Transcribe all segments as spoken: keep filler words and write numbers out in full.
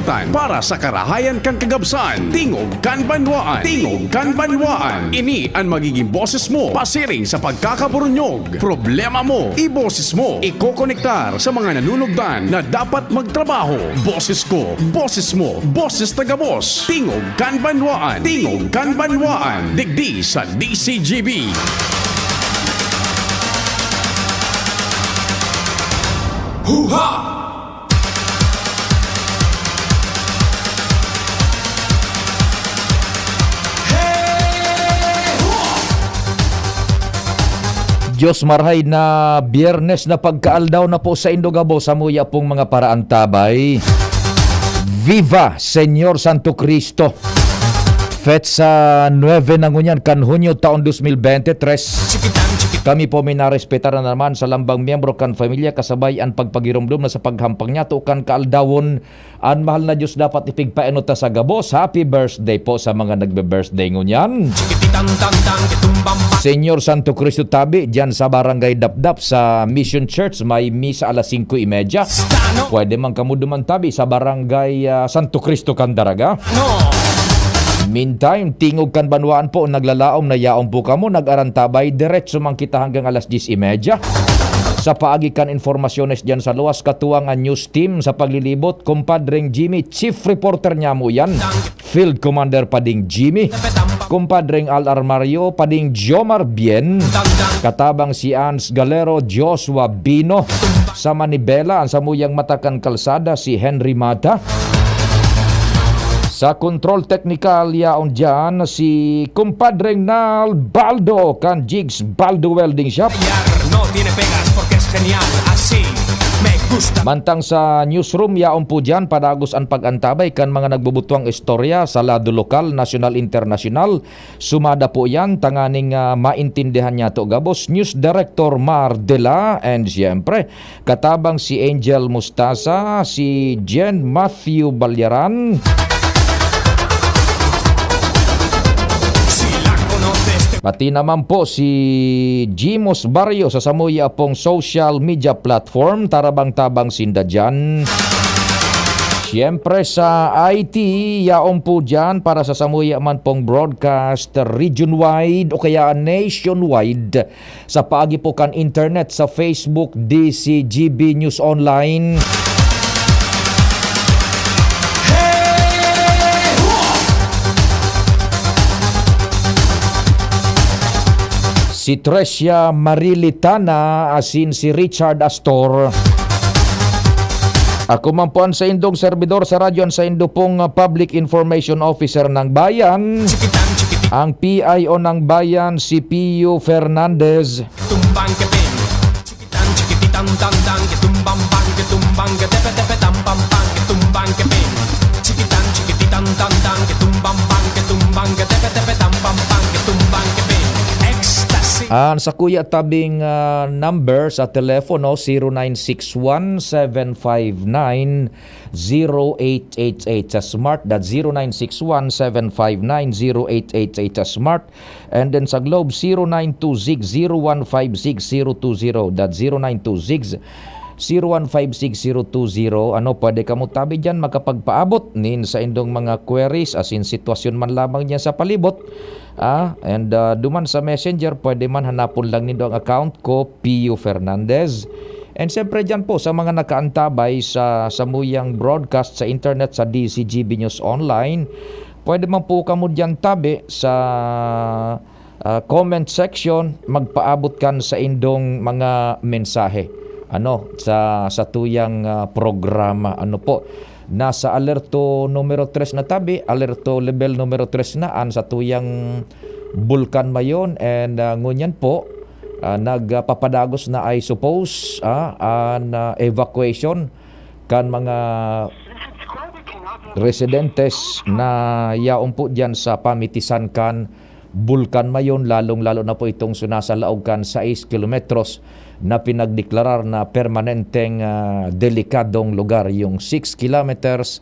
Tan para sa karahayan kan kagabsan, Tingog kan Banwaan. Tingog kan Banwaan. Ini an magiging boses mo pasiring sa pagkakaburunyog. Problema mo, iboses mo. Ikokonektar sa mga nanunugdan na dapat magtrabaho. Boses ko, boses mo, boses ta gabos. Tingog kan Banwaan. Tingog kan Banwaan. Digdi sa D C G B. Huha! Diyos marhay na Biyernes na pagkaaldaw na po saindo gabos, samuya pong mga paraantabay. Viva Señor Santo Cristo! Petsa nuebe na ngunyan kan Hunyo taon dos mil bente tres. Kami po minarespetar na naman sa lambang miyembro kan pamilya kasabay an pagpagiromdom na sa paghampang niya to kan kaaldawon. An mahal na Diyos dapat ipigpaenot ta sa gabos. Happy birthday po sa mga nagbe-birthday ngunyan. Señor Santo Cristo tabi, diyan sa Barangay Dapdap sa Mission Church, may misa alas singko y media. Pwede man kamo duman tabi sa Barangay, ah, Santo Cristo, Candaraga. Meantime, Tingog kan Banwaan po, naglalaom na yaon po kamo, nag-arantabay, diretso man kita hanggang alas diyes y media. Sa paagi kan informasyones diyan sa luwas, katuwang an news team sa paglilibot, Kumpadreng Jimmy, chief reporter niya mo yan. Field Commander Pading Jimmy, Kumpadreng Al Armario, Pading Jomar Bien, katabang si Ans Galero, Joshua Bino, sa manibela, an samuyang mata kan kalsada, si Henry Mata. Sa control technical, yaon diyan si Kumpadreng Nal Baldo kan Jigs Baldo Welding Shop. No tiene pegas porque es genial, así me gusta. Mantang sa newsroom, yaon po diyan, padagos an pag-antabay kan mga nagbubutwang istorya sa lado lokal, nasyonal, internasyonal. Sumada po yan, tanganing, ah, maintindihan niya to gabos. News Director Mar Dela, and siyempre, katabang si Angel Mustasa, si Jen Matthew Balyaran. Pati naman po si Jimos Barrio sa samuya pong social media platform, tarabang-tabang sinda dyan. Siyempre sa I T, yaon po dyan para sa samuya man pong broadcast region-wide o kaya nationwide. Sa paagi po kan internet, sa Facebook, D C G B News Online. Si Trecia Marilitana asin si Richard Astor. Ako man po an saindong serbidor sa radyo, an saindo pong, ah, Public Information Officer ng Bayan, ang P I O ng Bayan, si Pio Fernandez. Tumbang ka, ping. Chikitan, chikipitan, tan, tan, ke tumbang, bang, ke tumbang, ke tepe, tepe, tam, pam, pam, ke tumbang, ke, ping. Chikitan, chikipitan, tan, tan, ke tumbang, bang, ke tumbang, ke tepe, tepe, tam, pam, pam, ke tumbang, ke, ping. Ecstasy. An sakuya tabing, ah, number sa telepono, zero nine six one, seven five nine, zero eight eight eight. Sa Smart, dat zero nine six one, seven five nine, zero eight eight eight. Sa Smart, and then sa Globe, zero nine two six, zero one five six, zero two zero. Dat zero nine two six, zero one five six, zero two zero. Ano, pwede kamo tabi diyan makapagpaabot nin saindong mga queries, asin sitwasyon man lamang diyan sa palibot. Ah, and, ah, duman sa Messenger, pwede man hanapon lang nindo ang account ko, Pio Fernandez. And siyempre diyan po sa mga nakaantabay sa samuyang broadcast sa internet sa D C G B News Online, pwede man po kamo diyan tabi sa, ah, comment section, magpaabot kan saindong mga mensahe, ano, sa, sa tuyang, ah, programa. Ano po, nasa alerto numero tres na tabi, alerto level numero tres na an satuyang Bulkan Mayon, and, ah, ngunyan po, ah, nagpapadagos na, I suppose, ah, an, ah, evacuation kan mga residentes na yaon po diyan sa pamitisan kan Bulkan Mayon, lalong-lalo na po itong sunasa laog kan sais kilometros na pinagdeklarar na permanenteng, ah, delikadong lugar, yung six kilometers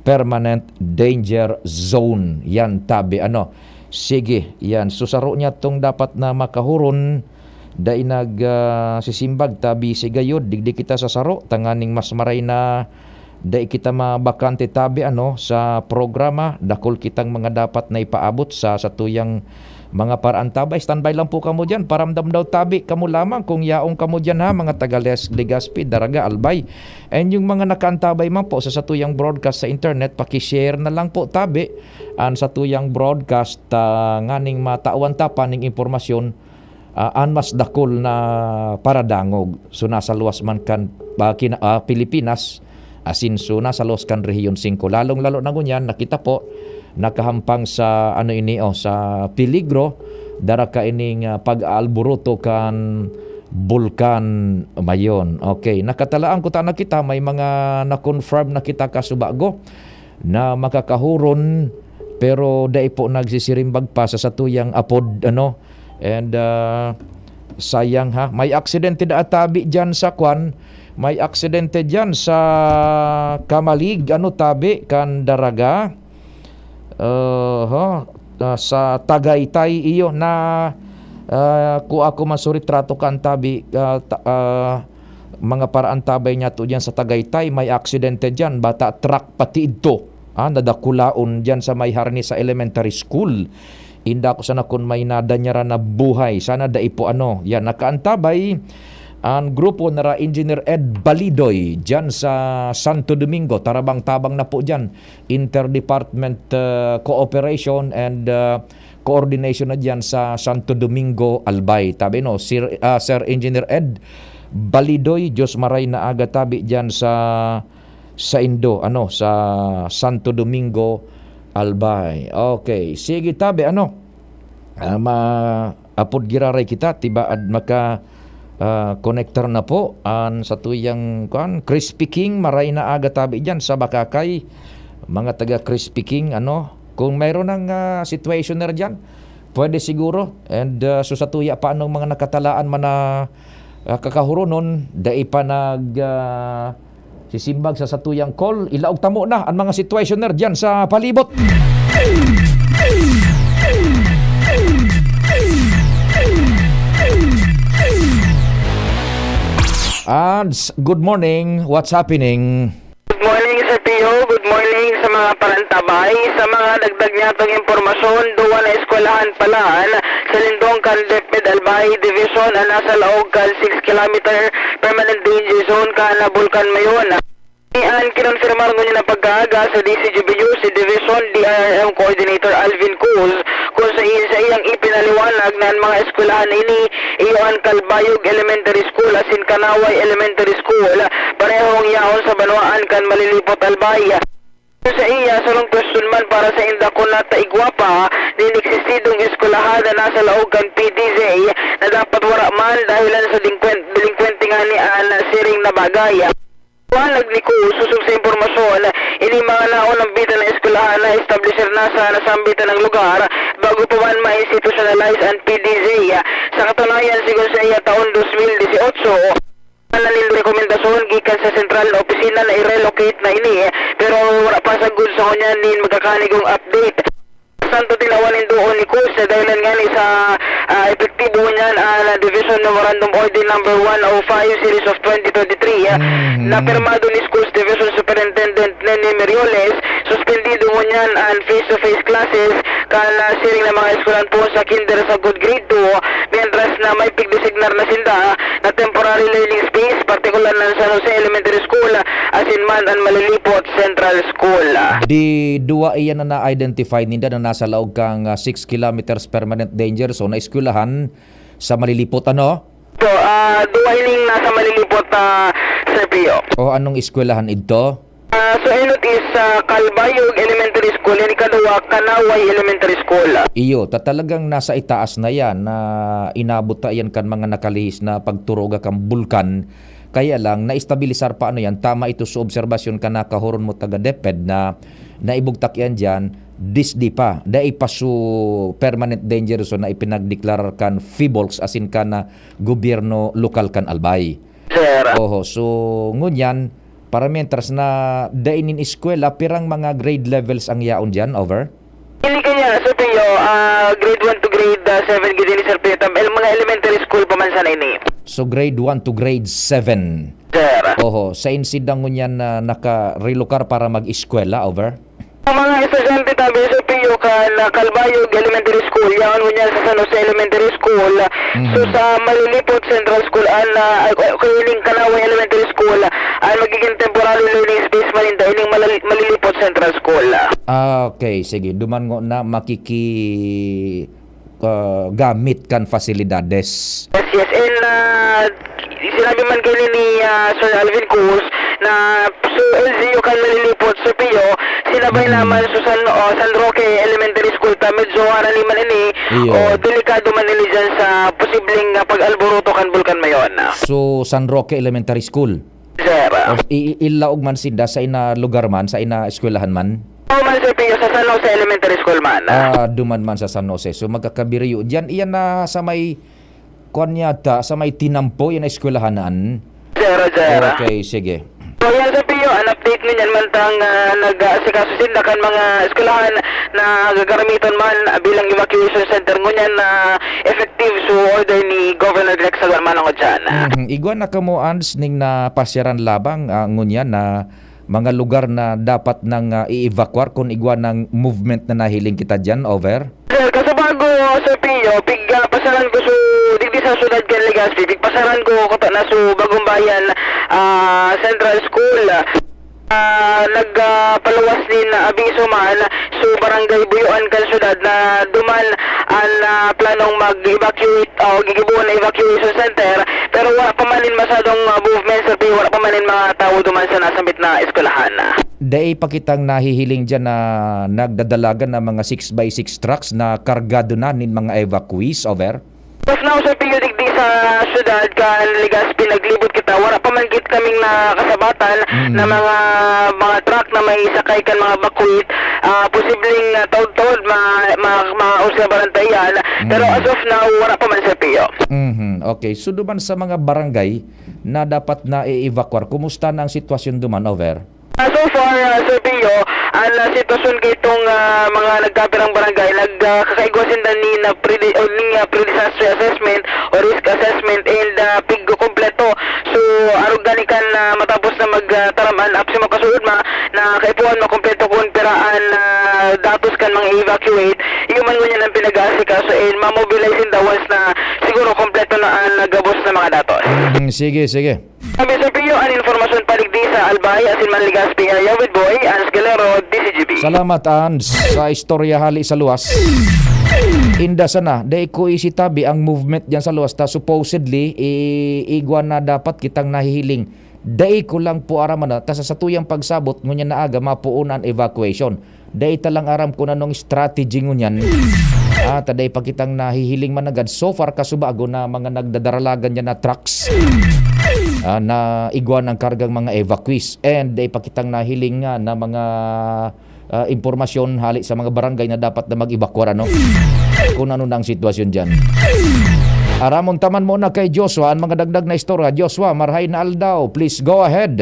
permanent danger zone. Yan, tabi, ano. Sige, yan. So, saro niya tong dapat na makahuron, dai nag, ah, sisimbag, tabi si gayod, digdi kita sa saro, tanganing mas maray na Dai kita mabakante tabi, ano, sa programa. Dakul kitang mga dapat na ipaabot sa satuyang mga paraantabay. Standby lang po kamo diyan. Paramdam daw tabi kamo lamang kung yaon kamo diyan, ha, mga taga Les-, Legazpi, Daraga, Albay. And yung mga nakaantabay man po sa satuyang broadcast sa internet, paki-share na lang po tabi an satuyang broadcast, ah, nganing matawan ta pa ning impormasyon, ah, an mas dakul na paradangog. So, nasa luwas man kan, ah, kina-, ah, Pilipinas, asin so nasa luwas kan Rehiyon singko. Lalong-lalo na ngunyan, nakita po, nakahampang sa, ano ini, oh, sa peligro, dara kaining, ah, pag-aalburuto kan Bulkan Mayon. Okay, nakatalaan ko ta na kita, may mga na-confirm na kita kasubago na makakahuron, pero dai po nagsisirimbag pa sa satuyang apod, ano. And, ah, sayang, ha, may aksidente da tabi diyan sa kwan, may aksidente diyan sa Camalig, ano, tabi kan Daraga. Oho, ah, sa Tagaytay, iyo na, ah, kua ko man su retrato kan tabi, ah, ta-, ah, mga paraantabay niya to diyan sa Tagaytay, may aksidente diyan, bata truck pati idto, ah, nadakulaon diyan sa may harni sa elementary school. Inda ko sana kun may nadanyaran na buhay. Sana dai po ano. Yan, nakaantabay an grupo nira Engineer Ed Balidoy diyan sa Santo Domingo. Tarabang-tabang na po diyan. Interdepartment, ah, cooperation and, ah, coordination na diyan sa Santo Domingo, Albay. Tabi, no, Sir, ah, Sir Engineer Ed Balidoy, Diyos maray na aga tabi diyan sa, sa Indo, ano, sa Santo Domingo, Albay. Okay, sige tabi, ano, ah, ma-, apod giraray kita, tibaad maka, ah, konektar na po an satuyang, kuan, Crispy King, maray na aga tabi diyan sa Bakakay. Mga taga Crispy King, ano, kung mayroon ng, ah, situationer diyan, pwede siguro. And, ah, so satuya pa anong mga nakatalaan man na, ah, kakahuronon, dai pa nag, ah, sisimbag sa satuyang call, ilaog tamo na an mga situationer diyan sa palibot. Ads, good morning. What's happening? Good morning, Sir Pio. Good morning sa mga parantabay. Sa mga dagdag niyatong impormasyon, duwa na eskwelahan palan sa lindong kan DepEd Albay Division na nasa laog kan six kilometer permanent danger zone kan Bulkan Mayon. An kinonfirmar ngunyan na pagkaaga sa D C G B News si Division D I R M Coordinator Alvin Cruz, kung sa iya, sa iyang ipinaliwanag na an mga eskwelahan na ini iyo an Calbayog Elementary School asin Canaway Elementary School, parehong yaon sa banwaan kan Malilipot, Albay. Sa iya, sarong kwestiyon man para sa inda kun nata igwa pa nin eksistidong eskwelahan na nasa laog kan P D Z na dapat wara man dahilan sa dingkwen-, delinkwente ngani an siring na bagay. Paliwanag ni Cruz, sosog sa impormasyon, ini mga naon nambitan na eskwelahan na establisir na sa nasambitan na lugar bago pa man ma-institutionalize an P D Z. Sa katunayan, sigon sa iya, taon dos mil dieciocho, na nin rekomendasyon gikan sa sentral na opisina na i-relocate na ini, pero wala pa sagkod sa ngunyan nin magkakanigong update. Santo tinawan nin duon ni Cruz na dahilan ngani sa, ah, epektibo ngunyan an Division Memorandum Order Number one oh five Series of twenty twenty-three, ah, Mhm. na pirmado ni Schools Division Superintendent Nene Merioles, suspendido ngunyan an face-to-face classes kan, ah, siring na mga eskwelahan po sa kinder sagkod grade two, mientras na may pigdesignar na sinda na temporary learning space, partikular na San Jose Elementary School, asin man an Malilipot Central School. Di duwa iyan na na-identify ninda na nasa laog kan, ah, six kilometers permanent danger zone na eskwelahan sa Malilipot, ano? So, ah, duwa ining nasa Malilipot, ah, Sir Pio. O, anong eskwelahan idto? Ah, so, enot is, ah, Calbayog Elementary School, and ikaduwa, Canaway Elementary School. Iyo, ta talagang nasa itaas na yan, na inabot ta yan kan mga nakalihis na pagturuga kan bulkan. Kaya lang, naestabilisar pa ano yan, tama ito sa obserbasyon kan nakahuron mo taga DepEd na naibugtak yan dyan, disdi pa, dai pa su permanent danger zone na ipinagdeklarar kan PHIVOLCS asin kan, ah, gobyerno lokal kan Albay. Sir. Oho, so, ngunyan, para mientras na dai nin eskwela, pirang mga grade levels ang yaon diyan? Over? Hindi kaya, Sir Pio, ah, grade one to grade, ah, seven gid ini, Sir Pio. Tam-, el-, mga elementary school pa man sana ini. So, grade one to grade seven. Sir. Oho, sain sinda ngunyan na naka-relokar para mag-eskwela, over? Ang mga estudyante tabi sa Pio kan, ah, Calbayog Elementary School, yaon ngunyan sa San Jose Elementary School. Mhm. So, sa Malilipot Central School, an, ah, ay, ay, kaining Kanawe Elementary School, an magiging temporary learning space man ninda, ining Malal-, Malilipot Central School. Ah, okay. Sige, duman ngona makiki-, ah, gamit kan fasilidades. Yes, yes. And, ah, sinabi man kaini ni, ah, Sir Alvin Cruz na so L G U kan Malilipot, so Pio, sinabay Mhm. naman sa San, oh, San Roque Elementary School ta, medyo ano ni man ini, Iyo. oh, delikado man ini dyan sa posibleng, ah, pag-alboroto kan Bulkan Mayon. So, San Roque Elementary School? Sir. O, i-, i-, ilaog man sinda sa ina lugar man, sa ina eskwelahan man? Oo man, Sir Pio, sa San Jose Elementary School man. Ah, duman man sa San Jose. So, magkakabiriyo. Diyan, iyan na sa may, kwan yata, sa may Tinampo, yan na eskwelahan na an. Sir, sir. Okay, sige. So, yan, Sir Pio, an update ngunyan man tang, ah, nag-aasikaso sinda kan mga eskwelahan na gagaramiton man, ah, bilang evacuation center ngunyan na effective so order ni Governor Rex Aguan manongod dyan. Mhm. Igwa na kamo, Ans, ning napasyaran labang, ah, ngunyan na mga lugar na dapat nang, ah, i-evacuar kun igwa nang movement na nahiling kita diyan, over? Sir, kasabago, Sir Pio, pig, ah, pasaran ko su-, digdi sa syudad kan Legazpi, pigpasaran ko kuta na su Bagong Bayan, ah, Central School. Ah, nag, ah, paluwas nin abiso man su barangay Buyoan kan syudad na duman an, ah, planong mag-evacuate o gigibohon na evacuation center, pero wala pa man nin masyadong, ah, movement, Sir Pio, wala pa man nin mga tawo duman sa nasambit na eskwelahan. Dai pa kitang nahihiling diyan na nagdadalagan na mga six by six trucks na kargado na nin mga evacuees, over? As of now, Sir Pio, digdi sa syudad kan Legazpi, naglibot kita, wala pa man gid kaming nakasabatan Mm. na mga, mga truck na may sakay kan mga evacuee. Ah, posibleng, ah, taod-taod ma-, ma-, maobserbaran ta iyan. Pero Mm. as of now, wala pa man, Sir Pio. Mhm. Okay. So, duman sa mga barangay na dapat na i-evacuar, kumusta na ang sitwasyon duman, over? Ah, so far, ah, Sir Pio, an, ah, sitwasyon kaitong, ah, mga nagkapirang barangay, nag, ah, kakaigwa sinda ni na predi-, o ni, ah, pre-disaster assessment o risk assessment and, ah, pig-, kompleto. So, arog gani kan, ah, matapos na mag, ah, taram an APSEMO kasuodma, na kaipuhan makompleto kun pira an, ah, datos kan mga evacuate, iyo man ngunyan ang pinag-aasikaso and mamobilize sinda once na siguro kompleto na an, ah, gabos na mga datos. Mhm, sige, sige. Sabi sa Pio, an informasyon padigdi sa Albay, asin man Legazpi area with boy, Ans Galero, D C G B. Salamat, Ans, sa istorya hali sa luwas. Inda sana, dai ko isitabi ang movement diyan sa luwas ta supposedly, i-, igwa na dapat kitang nahihiling. Dai ko lang po aram na, ta sa satuyang pagsabot, ngunyan na aga, mapoon an evacuation. Dai ta lang aram kun anong strategy ngunyan. Ah, ta dai pa kitang nahihiling managad so far kasubago na mga nagdadaralagan niya na trucks, ah, na igwa ng kargang mga evacuees. And dai pa kitang nahiling nga na mga, ah, impormasyon hali sa mga barangay na dapat na mag-evacuar, ano? Kung ano na ang sitwasyon diyan. Aramon taman muna kay Joshua ang mga dagdag na istorya. Joshua, marhay na aldaw. Please go ahead.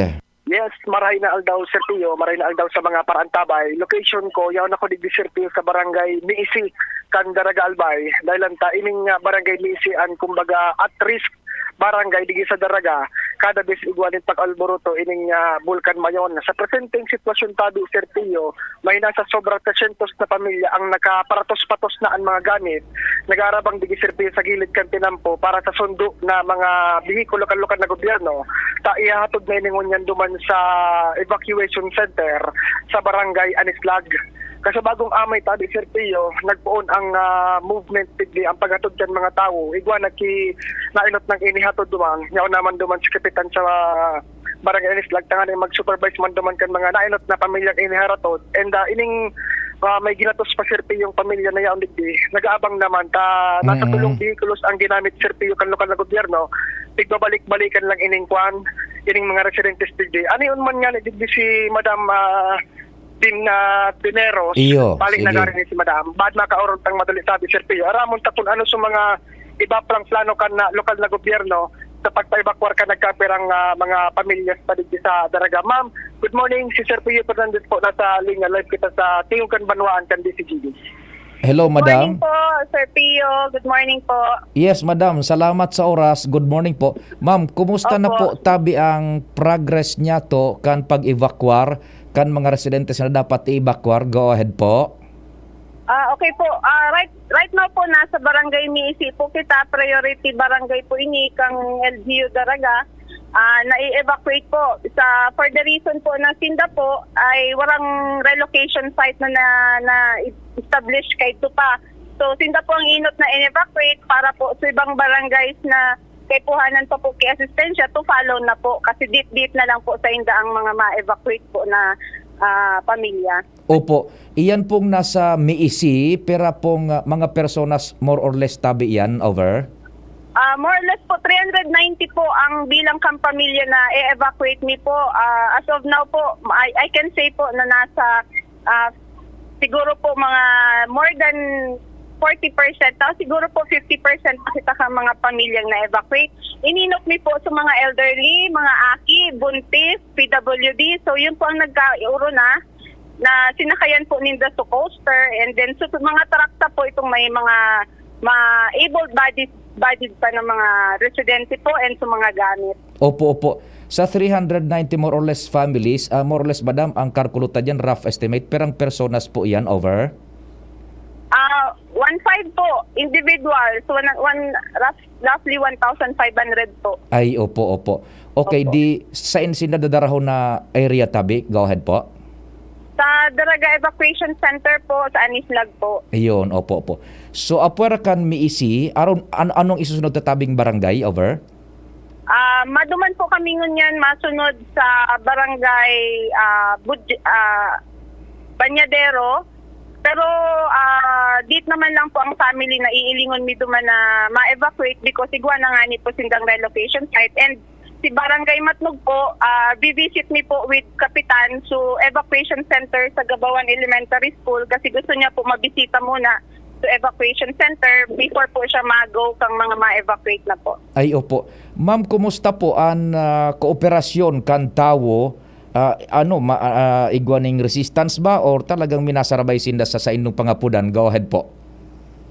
Yes, maray na aldaw, Sir Pio. Maray na aldaw sa mga paraantabay. Location ko, yaon ako digdi, Sir Pio, sa barangay Miisi, kan Daraga, Albay. Dahil lang ta, ining, ah, barangay Miisi, an, kumbaga, at risk barangay digdi sa Daraga. Kada bes igwa nin pag-alboroto, ining, ah, Bulkan Mayon. Sa presenteng sitwasyon tabi, Sir Pio, may nasa sobra tresyentos na pamilya ang nakaparatos-patos na an mga gamit. Nag-aarabang digdi, Sir Pio, sa gilid kan tinampo para sa sundo na mga behikulo kan lokal na gobyerno. Ta ihahatod na ini ngunyan duman sa evacuation center sa Barangay Anislag. Kasabagong amay tabi, Sir Pio, nagpoon ang, ah, movement digdi, ang paghatod kan mga tawo. Igwa nagki-, nainot nang inihatod duman. Yaon naman duman si Kapitan sa Barangay Anislag, tanganing mag-supervise man duman kan mga nainot na pamilyang iniharatod. And, ah, ining, ah, may ginatos pa, Sir Pio, yung pamilya na yaon digdi. Nag-aabang naman ta nasa Mm. tulong vehicles ang ginamit, Sir Pio, kan lokal na gobyerno. Pigbabalik-balikan lang ining kwan, ining mga residentes digdi. Ano yun man nga ni digdi si Madam, ah, Din, ah, Dineros, Iyo, balik na sige. Garin ni si Madam. Baad makaorot ang madali tabi, Sir Pio. Aramon ta kung ano sa mga iba pang plano kan na lokal na gobyerno sa pagpa-evacuar kan nagkapirang, ah, mga pamilyas pa digdi sa Daraga. Ma'am, good morning. Si Sir Pio Fernandez po, nasa linya, live kita sa Tingog kan Banwaan kan D C G B. Hello, Good morning madam. po, Sir Pio. Good morning po. Yes, madam. Salamat sa oras. Good morning po. Ma'am, kumusta na Opo. po tabi ang progress niya to kan pag-evacuar kan mga residentes na dapat i-evacuar? Go ahead po. Ah, okay po. Ah, right, right now po, nasa Barangay Miisi po kita. Priority barangay po ini kang L G U Daraga. Ah, nai-evacuate po. Sa, for the reason po na sinda po ay warang relocation site na, na, na establish kaidto pa. So, sinda po ang inot na in-evacuate para po sa ibang barangays na kaipuhanan pa po ki asistensya to follow na po. Kasi deep-deep na lang po sa inda ang mga ma-evacuate po na, ah, pamilya. Opo. Iyan pong nasa Miisi, pira pong, ah, mga personas more or less tabi iyan, over? Ah, more or less po, three hundred ninety po ang bilang kang pamilya na i-evacuate mi po. Ah, as of now po, I, I can say po na nasa, ah, siguro po mga more than forty percent, tapos siguro po fifty percent pa kita ka mga pamilyang na-evacuate. Ininok mi po sa mga elderly, mga aki, buntis, P W D. So, yun po ang nagkauro na, na sinakayan po ninda sa coaster. And then, sa mga truck na po itong may mga, mga able-bodied, bodied pa ng mga residente po and sa mga gamit. Opo, opo. Sa three hundred ninety more or less families, ah, more or less, madam, ang kalkulo ta diyan, rough estimate, pirang personas po iyan, over? Ah, one five po, individual. So, one, one, rough, roughly one thousand five hundred po. Ay, opo, opo. Okay, Opo. di, sain sinda dadarahon na area tabi? Go ahead po. Sa Daraga Evacuation Center po, sa Anislag po. Ayun, opo, opo. So, apwera kan Miisi, aron, an-, anong isusunod ta tabing barangay, over? Ah, maduman po kami ngunyan masunod sa barangay, ah, Budj-, ah, Banyadero. Pero, ah, dit naman lang po ang family na iilingon mi duman na ma-evacuate because igwa na nga ni po sindang relocation site. And si Barangay Matnog po, ah, vivisit mi po with Kapitan. So, evacuation center sa Gabawan Elementary School kasi gusto niya po mabisita muna sa evacuation center before po siya mag-go kang mga ma-evacuate na po. Ay, opo. Ma'am, kumusta po an, ah, kooperasyon kan tawo? Ah, ano, ma-, ah, igwa ning resistance ba or talagang minasarabay sinda sa saindong pangapudan? Go ahead po.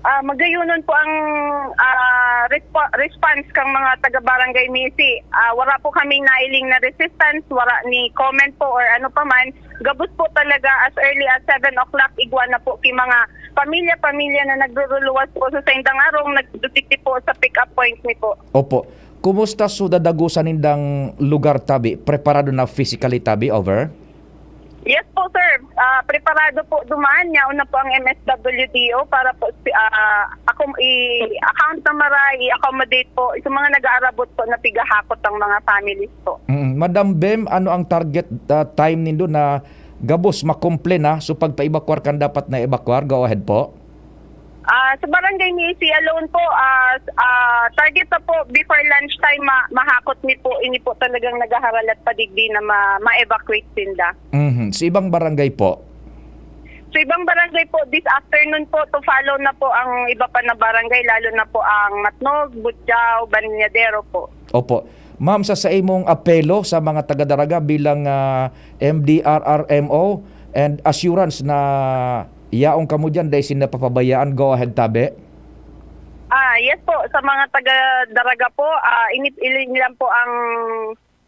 Ah, magayonon po ang, ah, respo-, response kang mga taga Barangay Misi. Ah, wala po kaming nailing na resistance, wala ni comment po or ano pa man. Gabos po talaga, as early as seven o'clock, igwa na po ki mga pamilya-pamilya na nagruruluwas po sa saindang arong, nagdudikit po sa pick-up point mi po. Opo. Kumusta so dadagusan nindang lugar tabi? Preparado na physically tabi? Over? Yes po, sir. Ah, preparado po duman. Yaon na po ang M S W D O para po si, ah, ako, i-account na maray, i-accommodate po sa mga nag-aarabot po na pigahakot ang mga families po. Mm. Madam Bem, ano ang target, ah, time nindo na gabos makumple na? So, pagpa-evacuar kan dapat na evacuar, go ahead po. Ah, sa Barangay Misi alone po, ah, s-, ah, target na po before lunchtime ma-, mahakot ni po, ini po talagang naghaharalat pa digdi na ma-, ma-evacuate sinda. Mhm. Sa ibang barangay po? Sa ibang barangay po, this afternoon po, to follow na po ang iba pa na barangay, lalo na po ang Matnog, Butjao, Banyadero po. Opo. Ma'am, sa, sa imong apelo sa mga taga-Daraga bilang, ah, M D R R M O and assurance na yaon kamo diyan, dai sinda papabayaan, go ahead, tabi. Ah, yes po, sa mga taga-Daraga po, ah, init-, iling lang po ang,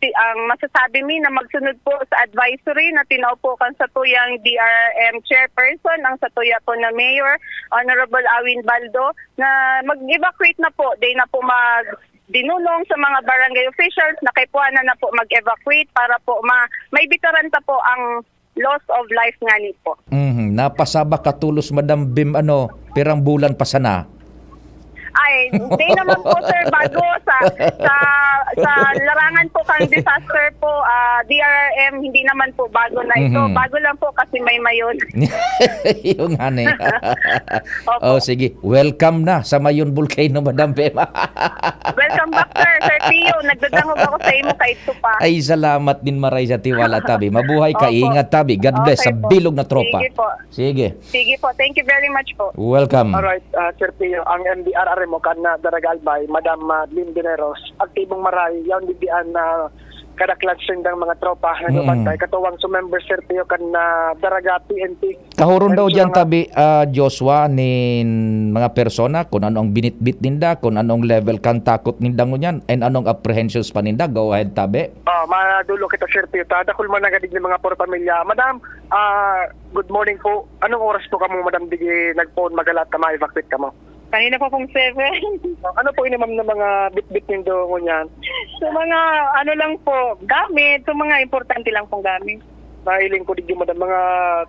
si, ang masasabi mi na magsunod po sa advisory na tinao po kan satuyang D R R M chairperson, ang satuya po na Mayor, Honorable Awin Baldo, na mag-evacuate na po, dai na po mag-, dinunong sa mga barangay officials na kaipuhanan na po mag-evacuate para po ma-, maibitaran ta po ang loss of life ngani po. Mhm. Napasabak ka tolos, Madam Bim, ano, pirang bulan pa sana? Ay, dai naman po, sir, bago sa, sa, sa larangan po kang disaster po, ah, D R R M, hindi naman po bago na ito. Mhm. Bago lang po kasi may mayon. Yung ano eh. Opo. Oh, sige. Welcome na sa Mayon Volcano, Madam Bem. Welcome back, sir. Sir Pio, nagdadangog ako sa imo kaidto pa. Ay, salamat din maray sa tiwala, tabi. Mabuhay ka, Opo. ingat, tabi. God bless sa Okay po. bilog na tropa. Sige po. Sige. Sige po. Thank you very much po. Welcome. Alright, ah, Sir Pio, ang M D R R M o kan, ah, Daraga Albay, Madam, ah, Lynn Dineros, aktibong maray, yaon digdi an, ah, kada clans nindang mga tropa na Mm. nagbabantay. Katuwang sa member, Sir Pio, kan, ah, Daraga P N P. Kahuron daw Meron diyan, sila mga tabi, ah, Joshua, nin mga persona, kung ano ang binitbit ninda, kung anong level kan takot ninda ngunyan, and anong apprehensions pa ninda. Go ahead, tabi. Oh, madulo kita, Sir Pio. Ta, dakul man nagadig ng mga puro pamilya. Madam, ah, good morning po. Anong oras po kamo, Madam, digi nagpoon magalat na ma-evacuate kamo? Kanina pa pong seven. Ano po ini, ma'am, na mga bitbit nindo ngunyan? So, mga ano lang po, gamit. So, mga importante lang pong gamit. Nahiling ko digdi, madam, mga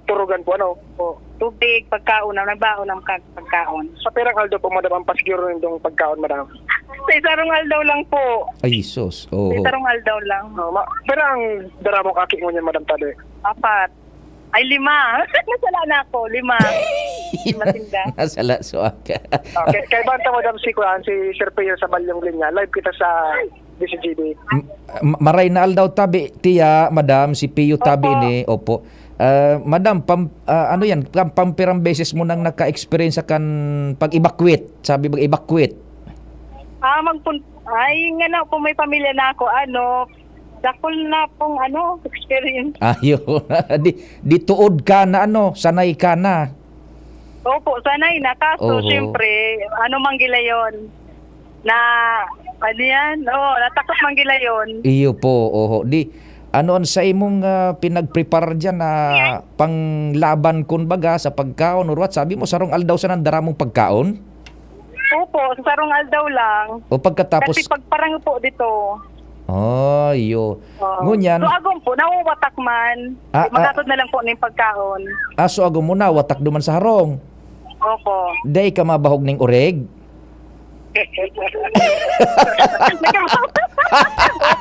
turugan po, ano? Po. Tubig, pagkaon, na nagbaon ang pag-, pagkaon. Sa pirang aldaw po, madam, ang pasiguro nindong pagkaon, madam? Sa isarong aldaw lang po. Ay, sus. Sa Oo. isarong aldaw lang. No, ma-, pirang dara mo kaki ngunyan, madam, tabi? Apat. Ay, lima. Nasala na ako. Lima. Lima sinda. Nasala, suwag ka. Okay. Kay banta mo, madam, si kuan, si Sir Pio sa Balyong Linya. Live kita sa D C G B. M-, ma-, maray na aldaw tabi, tiya, madam, si Pio tabi Opo. ni, opo. Ah, madam, pam-, ah, ano yan? Pam-, pampirang beses mo nang naka-experience sa kan pag-evacuate? Sabi mag-evacuate? Ah, magpun-, ay, nga na, kung may pamilya na ako, ano, dakul na pong, ano, experience. Ayun. Di, di tuod ka na, ano, sanay ka na. Opo, sanay na. Kaso, Oho. siyempre, ano man gila yon? Na, ano yan? Oo, natakot man gila yon. Iyo po, oho. Di, ano an sa imong, ah, pinagpreparar diyan na Yan. panglaban, kumbaga, sa pagkaon or what? Sabi mo, sarong aldaw sa nandara mong pagkaon? Opo, sa sarong aldaw lang. O pagkatapos Kasi pagparang po dito. Oh, iyo. Oo. Ngunyan So, agom po, nawawatak man. Ah, ah. Magatod na lang po ng pagkaon. Ah, so agom mo na, watak duman sa harong. Opo. Dai ka mabahog ning urig?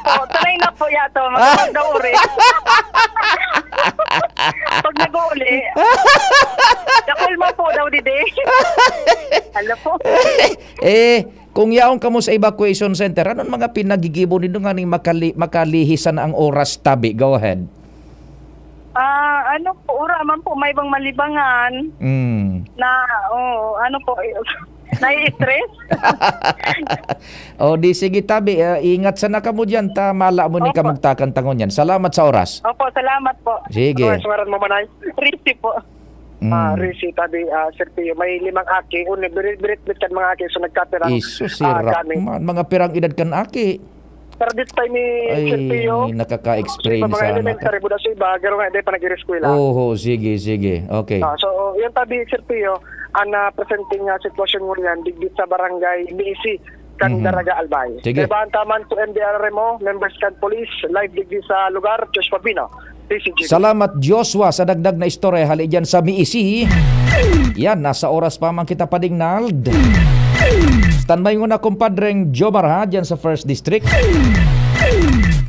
Opo, sanay na po yato. Magkapag daw urig. Pag nag-uuli, dakul mo po daw, didi. Alam po. Eh, kung yaon kamo sa evacuation center, anong mga pinagigibo nindo nganing makali-, makalihis sana ang oras tabi? Go ahead. Ah, ano po, ura man po, may ibang malibangan Mm. na, oh, ano po, eh, nai-stress. O, di sige, tabi, ah, ingat sana kamo diyan, ta mala mo ni Opo. kamugtakan ta ngunyan. Salamat sa oras. Opo, salamat po. Sige. Oras, ngaran mo, Manay? Ricky po. Mm. Ah, Ricky, tabi, ah, Sir Pio, may limang aki, uni, birit-birit kan mga aki, so nagkapirang, Isus, ah, sirap kami. man. Mga pirang edad kan aki? Pero this time ni Ay, Sir Pio, nakaka-explain sa mga sana. elementary, buda sa iba, garo nga, di pa nag-iriskwela. Oho, sige, sige. Okay. Ah, so, yun tabi, Sir Pio, ang, ah, presenting, ah, sitwasyon ngunyan, digdi sa barangay Misi, kan Mhm. Daraga, Albay. Sige. Kaya ba ang taman to M D R M O, members kan police, live digdi sa lugar, Joshua Bino, D C G B. Salamat, Joshua, sa dagdag na istorya hali dyan sa Misi. Yan, nasa oras pa man kita, Pading Nald. Standby muna, kumpadreng Jomar, ha, dyan sa First District.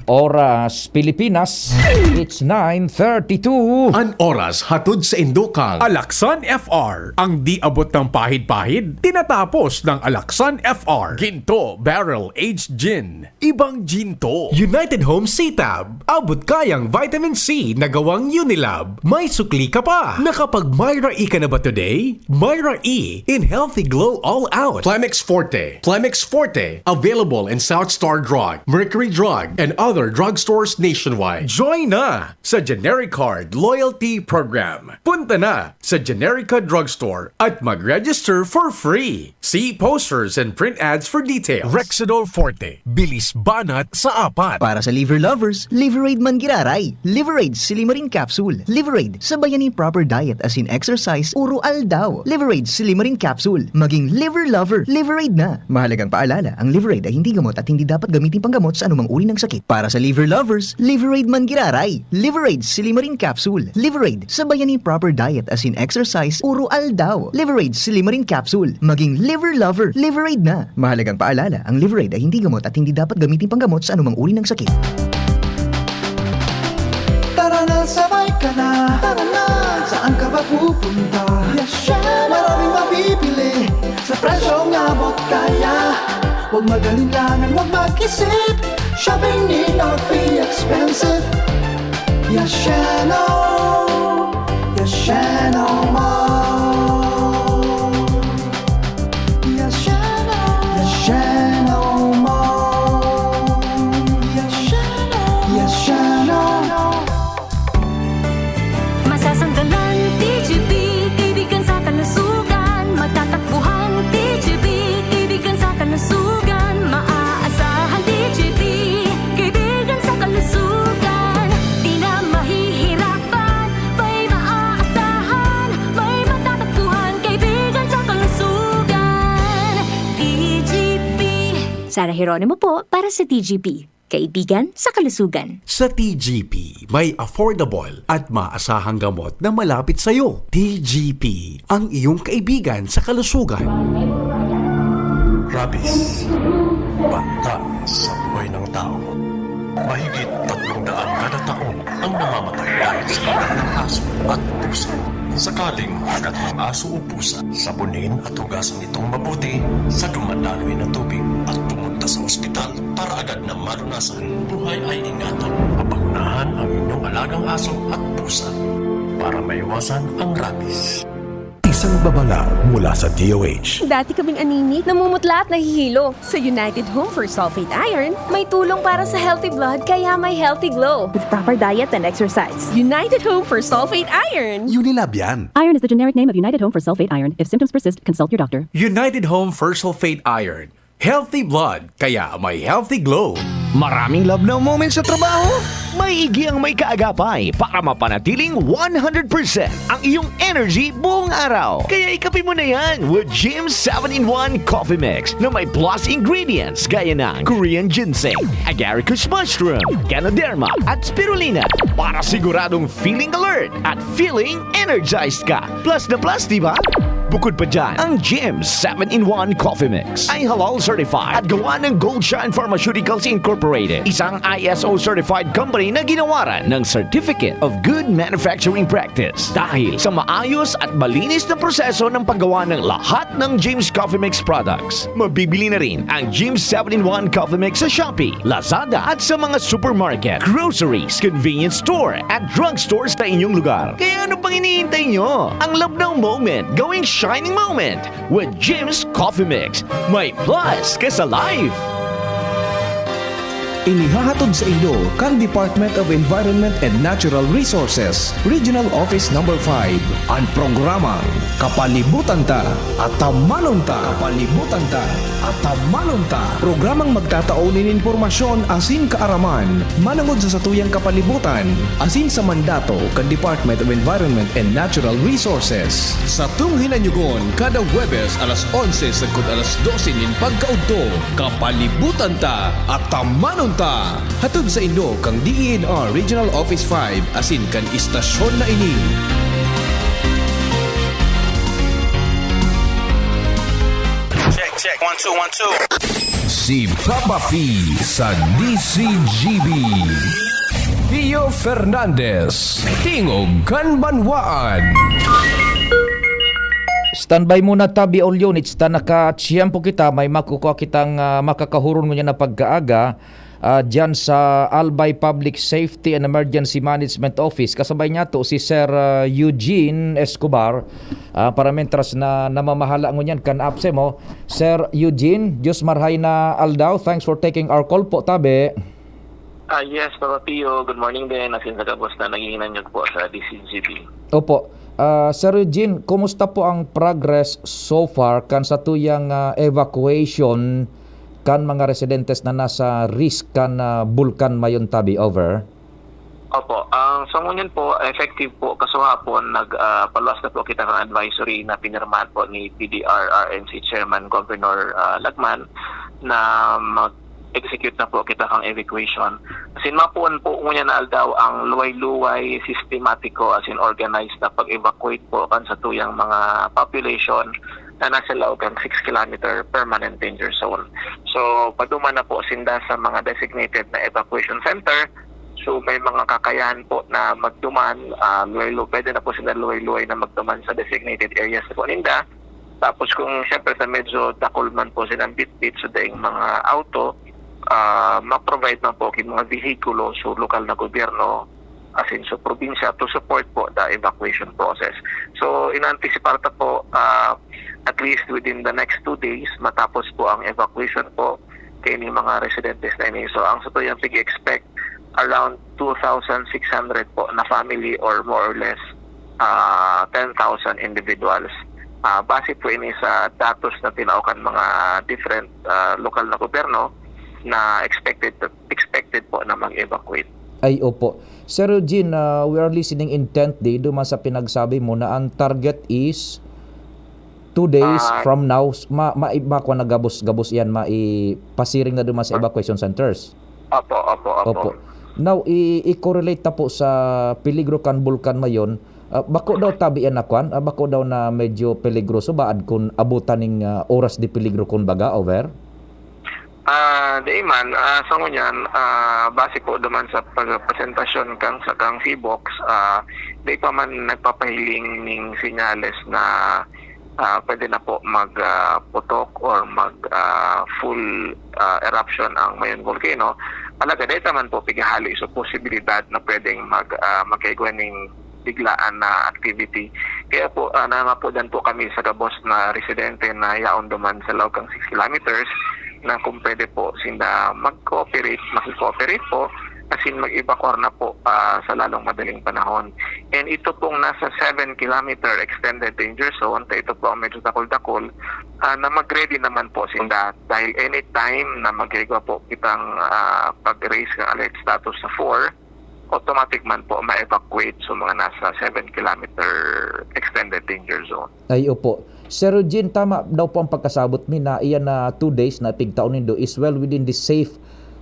Oras, Pilipinas, it's nine thirty-two. An oras hatod sa indukan. Alaksan F R. Ang di abot ng pahid-pahid, tinatapos ng Alaksan F R. Ginto Barrel Aged Gin. Ibang Ginto. United Home C-Tab. Abot kayang vitamin C na gawang Unilab. May sukli ka pa. Nakapag-Myra E ka na ba today? Myra E in Healthy Glow All Out. Plemex Forte. Plemex Forte. Available in South Star Drug, Mercury Drug, and other drugstores nationwide. Join na sa Generic Card Loyalty Program. Punta na sa Generica Drugstore at mag-register for free. See posters and print ads for details. Rexidol Forte, bilis banat sa apat. Para sa liver lovers, Liverade man giraray. Liverade Silimarin Capsule. Liverade, sabayan nin proper diet asin exercise, uro aldaw. Liverade Silimarin Capsule. Maging liver lover, Liverade na. Mahalagang paalala, ang Liverade ay hindi gamot at hindi dapat gamitin panggamot sa anumang uri ng sakit. Para sa liver lovers, Liverade man giraray. Liverade Silimarin Capsule. Liverade, sabayan nin proper diet asin exercise, uro aldaw. Liverade Silimarin Capsule. Maging liver lover, Liverade na. Mahalagang paalala, ang Liverade ay hindi gamot at hindi dapat gamitin panggamot sa anumang uri ng sakit. Tara na, sabay ka na. Tara na. Saan ka ba pupunta? Yes, syempre. Maraming mabibili sa presyong abot kaya. Huwag mag-alinlangan, huwag mag-isip. Shopping need not be expensive. Yashano, Yashano Mall. Yashano, Yashano Mall. Yashano. Sarah Geronimo po para sa T G P, Kaibigan sa Kalusugan. Sa T G P, may affordable at maasahang gamot na malapit sa'yo. T G P, ang iyong kaibigan sa kalusugan. Rabies, banta sa buhay ng tao. Mahigit tatlong daan kada taon ang namamatay dahil sa kagat ng aso at pusa. Sakaling hagat ng aso o pusa, sabunin at hugasan itong mabuti sa dumadaloy na tubig at pumunta sa ospital para agad na malunasan. Buhay ay ingatan. Papagunahan ang inyong alagang aso at pusa para maiwasan ang rabies. Isang babala mula sa D O H. Dati kaming anemic, namumutla at nahihilo. Sa United Home for Sulfate Iron, may tulong para sa healthy blood kaya may healthy glow. With proper diet and exercise. United Home for Sulfate Iron. Unilab yan. Iron is the generic name of United Home for Sulfate Iron. If symptoms persist, consult your doctor. United Home for Sulfate Iron. Healthy blood, kaya may healthy glow. Maraming love now moments sa trabaho? Maigi ang may kaagapay para mapanatiling one hundred percent ang iyong energy buong araw. Kaya ikape mo na yan with Jim seven-in-one Coffee Mix na may plus ingredients gaya ng Korean ginseng, agaricus mushroom, ganoderma, at spirulina para siguradong feeling alert at feeling energized ka. Plus na plus, di ba? Bukod pa dyan, ang Jim seven-in-one Coffee Mix ay halal certified at gawa ng Gold Shine Pharmaceuticals Incorporated, isang I S O certified company na ginawaran ng Certificate of Good Manufacturing Practice. Dahil sa maayos at malinis na proseso ng paggawa ng lahat ng Jim's Coffee Mix products, mabibili na rin ang Jim's seven-in-one Coffee Mix sa Shopee, Lazada at sa mga supermarket, groceries, convenience store at drugstore sa inyong lugar. Kaya ano pang hinihintay nyo? Ang love now moment, gawing shining moment with Jim's Coffee Mix. May plus ka sa life! Inihahatod sa inyo kan Department of Environment and Natural Resources, Regional Office Number five, an programang Kapalibutan Ta, Atamanon Ta. Kapalibutan Ta, Atamanon Ta. Programang magtatao nin impormasyon asin kaaraman manongod sa satuyang kapalibutan asin sa mandato kan Department of Environment and Natural Resources. Satong hinanyugon kada Huwebes alas onse sagkod alas dose nin pagkaudto, Kapalibutan Ta, Atamanon Ta. Hatod saindo kan D E N R Regional Office five asin kan istasyon na ini. Check, check. One, two, one, two. Si Papa P sa D C G B. Pio Fernandez, Tingog kan Banwaan. Standby muna tabi, all units, ta nakatiyempo kita, may makukuha kitang, ah, makakahuron ngunyan na pagkaaga, ah, diyan sa Albay Public Safety and Emergency Management Office. Kasabay niya to si Sir, ah, Eugene Escobar, ah, para mentras na namamahala ngunyan kan apse mo. Sir Eugene, Diyos marhay na aldaw. Thanks for taking our call po, tabi. Ah, yes, Papa Pio. Good morning din. Asin sa gabos na naghihinanyog po sa D C G B. Opo. Ah, Sir Eugene, kumusta po ang progress so far kan satuyang, ah, evacuation kan mga residentes na nasa risk kan, ah, Bulkan Mayontabi? Over. Opo. Ang sa ngunyan po, effective po, kasuhapon, nag, ah, paluwas na po kita ng advisory na pinirmahan po ni P D R R M C Chairman Governor, ah, Lagman na mag-execute na po kita kang evacuation. Asin mapuon po ngunyan na aldaw ang luway-luway, sistematiko, asin organized na pag-evacuate po kan satuyang mga population na nasa laog kan six kilometer permanent danger zone. So, paduman na po sinda sa mga designated na evacuation center. So, may mga kakayahan po na magduman, ah, luway-lu-, pwede na po sila luway-luway na magduman sa designated areas po ninda. Tapos kung siyempre sa medyo dakul man po silang bitbit sa daing mga auto, ah, ma-provide man po kin mga vehikulo, so lokal na gobyerno, asin sa probinsya, to support po the evacuation process. So, inaantisipar ta po, ah, at least within the next two days, matapos po ang evacuation po kaining mga residentes na ini. So, ang satuyang pig-expect, around two thousand six hundred po na family or more or less, ah, ten thousand individuals. Ah, base po ini sa datos na tinao kan mga different, ah, lokal na gobyerno na expected, expected po na mag-evacuate. Ay, opo. Sir Eugene, ah, we are listening intently duman sa pinagsabi mo na ang target is two days Ah. from now, s-, ma-, ma-, ma-, kuwan na gabos, gabos iyan, maipasiring na duman sa Opo. evacuation centers. Opo, opo, opo. Opo. Now, i-, i-correlate ta po sa peligro kan Bulkan Mayon, ah, bako daw tabi iyan na kuwan, ah, bako daw na medyo peligroso ba, ad kun abutan ning, ah, oras de peligro, kun baga, over? Ah, dai man, ah, sa ngunyan, ah, base po duman sa pagpresentasyon kang, sa kang PHIVOLCS, ah, dai pa man nagpapahiling ning senyales na, ah, pwede na po mag, ah, putok or mag, ah, full, ah, eruption ang Mayon Volcano. Alagad dai ta man po pighahali sa posibilidad na pwedeng mag, ah, magkaigwa ning biglaan na activity. Kaya po, ah, nangapodan po kami sa gabos na residente na yaon duman sa laog kan six kilometers na kung pwede po sinda mag-cooperate, maki-cooperate po, asin mag-evacuar na po, ah, sa lalong madaling panahon. And ito pong nasa seven kilometer extended danger zone, ta ito po ang medyo dakul-dakul, ah, na mag-ready naman po sinda. Dahil anytime na magkaigwa po kitang, ah, pag-raise ng alert status sa four, automatic man po ma-evacuate sa mga nasa seven kilometer extended danger zone. Ay, opo. Sir Eugene, tama daw po ang pagkasabot mi na iyan na two days na pigtao nindo is well within the safe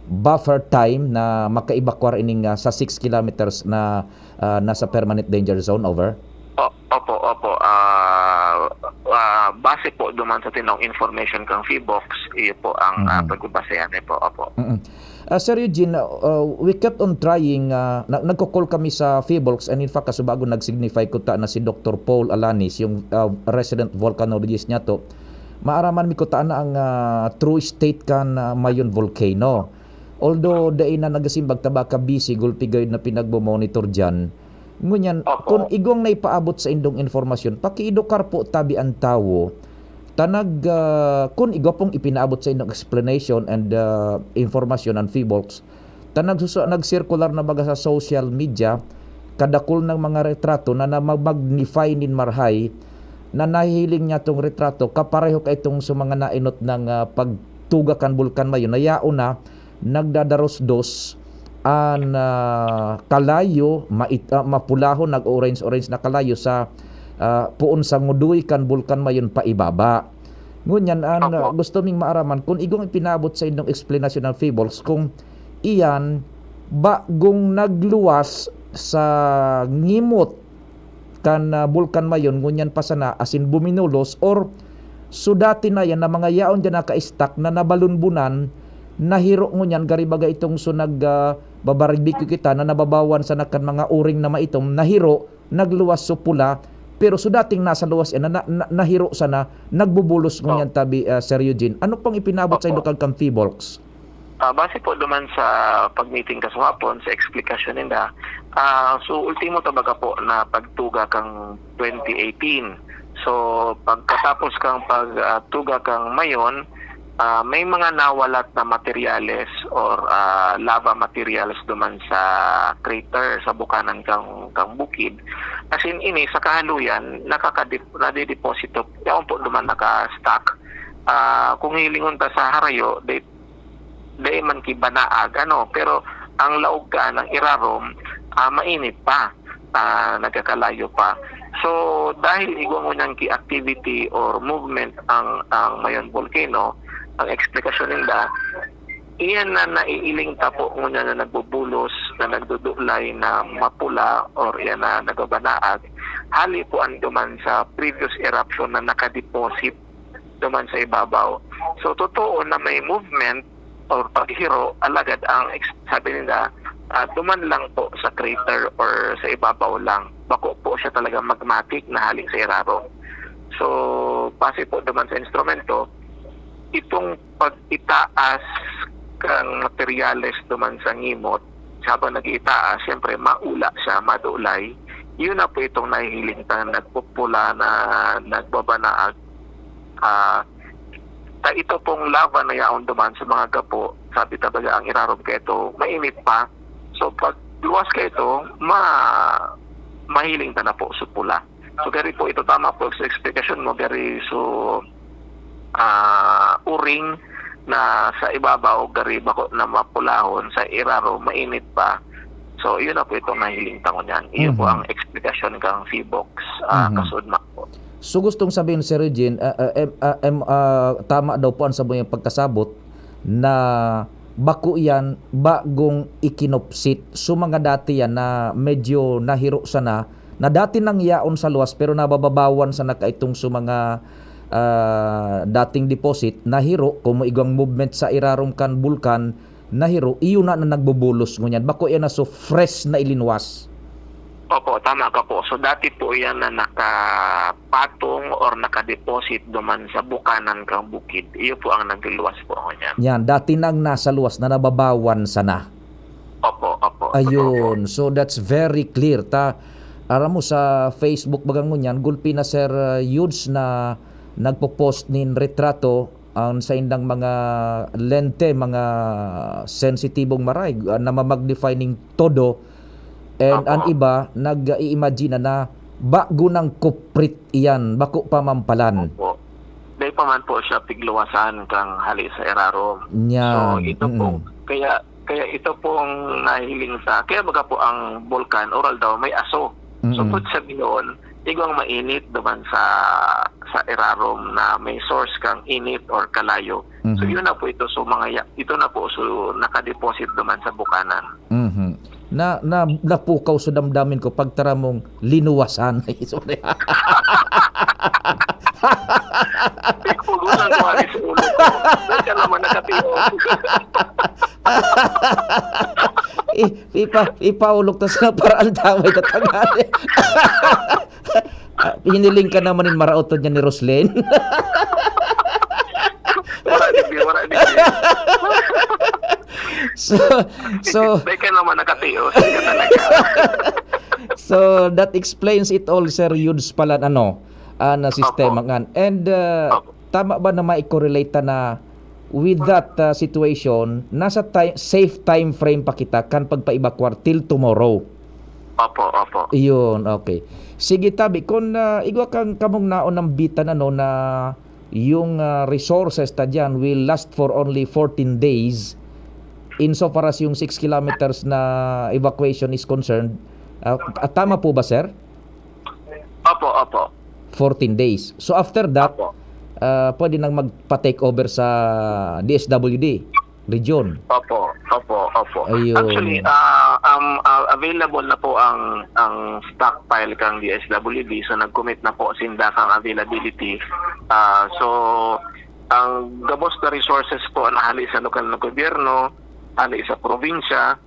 buffer time na maka-evacuar ining, ah, sa six kilometers na, ah, nasa permanent danger zone, over? O-, opo, opo. Ah, ah, base po duman sa tinong information kang PHIVOLCS, iyo po ang, ah, Mm. pagbabasehan niyo po. Opo. Mm. Ah, Sir Eugene, ah, we kept on trying, ah, na-, nagko-call kami sa PHIVOLCS, and in fact, kasubago nag-signify ko ta na si Doctor Paul Alanis, yung, ah, resident volcanologist niyato. Maaraman mi ko ta na ang, ah, true state kan, ah, Mayon Volcano. Although dai na nagasimbag ta baka busy, gulpi gayod na pinagmo-monitor diyan. Ngunyan, Opo. kun igwang naipaabot sa indong impormasyon, pakiedukar po tabi an tawo. Ta nag, ah, kun igwa pong ipinaabot sa indong explanation and, ah, informasyon an PHIVOLCS, ta nagsusu-, nagsirkular na baga sa social media, kadakul ng mga retrato na, na ma-magnify nin marahay, na nahihiling niya tong retrato, kapareho ka itong sa mga nainot ng, ah, pagtuga kan Bulkan Mayon, na yaon na, nagdadarosdos an, ah, kalayo, mait-, ah, mapulahon, nag-orange-orange na kalayo sa, ah, poon sa ngudoy kan Bulkan Mayon paibaba. Ngunyan, an, Opo. ah, gusto ming maaraman kung igwang ipinabot sa indong eksplanasyon ng PHIVOLCS kung iyan bagong nagluwas sa ngimot kan, ah, Bulkan Mayon, ngunyan pa sana asin buminulos, or so dati na yan na mga yaon dyan naka-stack na nabalunbunan, nahiro ngunyan, gari baga itong so nag, ah, babarbecue kita na nababawan sana kan mga uring na maitom, nahiro, nagluwas so pula, pero so dating nasa luwas yan na, na, na, nahiro sana, nagbubulos ngunyan Oh. tabi, ah, Sir Eugene. Ano pang ipinabot sa Opo. indo kan, kan PHIVOLCS? Ah, base po duman sa pag-meeting kasuhapon, sa eksplikasyon ninda, ah, so ultimo ta baga po na pagtuga kang twenty eighteen. So, pagkatapos kang pag, ah, tuga kang Mayon, ah, may mga nawalat na materyales or, ah, lava materials duman sa crater, sa bukanan kang, kang bukid. As in, ini, sa kahaluyan, nakakadip-, nadideposito, yaon po duman naka-stack. Ah, kung hilingon ta sa harayo, they dai man ki banaag, ano, pero ang laog kan, ang irarom, ah, mainit pa, ah, nagkakalayo pa. So, dahil igwa ngunyan ki activity or movement ang, ang Mayon Volcano, ang eksplikasyon ninda, iyan na naiiling tapo ngunyan na nagbubulos, na nagdudulay, na mapula, or iyan na nagbabanaag, hali po an duman sa previous eruption na nakadeposit duman sa ibabaw. So, totoo na may movement or paghiro, alagad ang ex-, sabi nila, ah, duman lang po sa crater or sa ibabaw lang. Bako po siya talaga magmatic na hali sa irarom. So, base po duman sa instrumento, itong pag-itaas kang materyales duman sa ngimot, habang nag-iitaas, siyempre, maula siya, madulay. Yun na po itong nahihiling ta, nagpupula na, nagbabanaag. Ah, ta ito pong lava na yaon duman sa mga gapo, sabi ta baga ang irarom kaito, mainit pa. So, pag luwas kaito, ma-, mahiling ta na po sa pula. So, gari po ito, tama po sa eksplikasyon mo, gari, so, ah, uring na sa ibabaw, gari bako na mapulahon, sa irarom, mainit pa. So, yun na po itong nahiling ta ngunyan. Iyo po Mhm. ang eksplikasyon kang PHIVOLCS, ah, Mhm. kasudma po. So, gustong sabihin, Sir Eugene, ah, ah, em ah, em ah, tama daw po an samuyang pagkasabot na bako iyan bagong ikinupsit. So, mga dati yan na medyo nahiro sana, na dati nang yaon sa luwas pero nabababawan sana kaitong so mga, ah, dating deposit, nahiro, komo igwang movement sa irarom kan bulkan, nahiro, iyo na na nagbubulos ngunyan. Bako iyan na so fresh na ilinwas. Opo, tama ka po. So, dati po iyan na nakapatong or nakadeposit duman sa bukanan kang bukid. Iyo po ang nagluluwas po ngunyan. Yan, dati nang nasa luwas na nababawan sana. Opo, opo. Totoo po. Ayun. So, that's very clear. Ta, aram mo, sa Facebook baga ngunyan, gulpi na, Sir, ah, Yudes, na nagpo-post nin retrato ang saindang mga lente, mga sensitibong maray, ah, namamagnify ning todo. And an Opo. iba, nag-i-imagine na, na bago nang kuprit iyan, bako pa mampalan. Opo. Dai pa man po siya pigluwasan kang hali sa irarom. So, Nyan, ito po, mm. kaya, kaya ito pong nahiling sa, kaya baga po ang bulkan, oral daw, may aso. So, Mm. put sa biyon, igwang mainit duman sa, sa irarom na may source kang init or kalayo. So, Mhm. yun na po ito. So, mga ya-, ito na po. So, nakadeposit duman sa bukanan. Mhm. Na, na, napukaw sa damdamin ko pagtaram mong linuwasan. Sorry. Pagpugutan ko, ari sa ulo ko. Ba't ka naman nakatiog? I-, ipa-, ipaulog ta sa paraan taway na tangali. Ah, hiniling ka naman nin maraot to dyan ni Roslyn. Wala, di, wala, di. So, so, Di ka naman nakatios, di ka talaga. So, that explains it all, Sir Yudes, pala, ano, ah, na sistema Opo. ngan. And, ah, Opo. tama ba na mai-correlate ta na with that, ah, situation, nasa ti-, safe time frame pa kita kan pagpa-evacuar till tomorrow? Opo, opo. Iyon, okay. Sige, tabi, kun, ah, igwa kang kamong naon nambitan, ano, na yung, ah, resources ta diyan will last for only fourteen days, insofar as yung six kilometers na evacuation is concerned, ah, ah, tama po ba, sir? Opo, opo. Fourteen days. So, after that, Opo. ah, pwede nang magpa-take over sa D S W D region. Opo, opo, opo. Ayun. Actually, ah, um, ah, available na po ang, ang stockpile kang D S W D. So, nag-commit na po sinda kang availability. Ah, so, ang gabos na resources po na hali sa lokal na gobyerno, hali sa probinsya,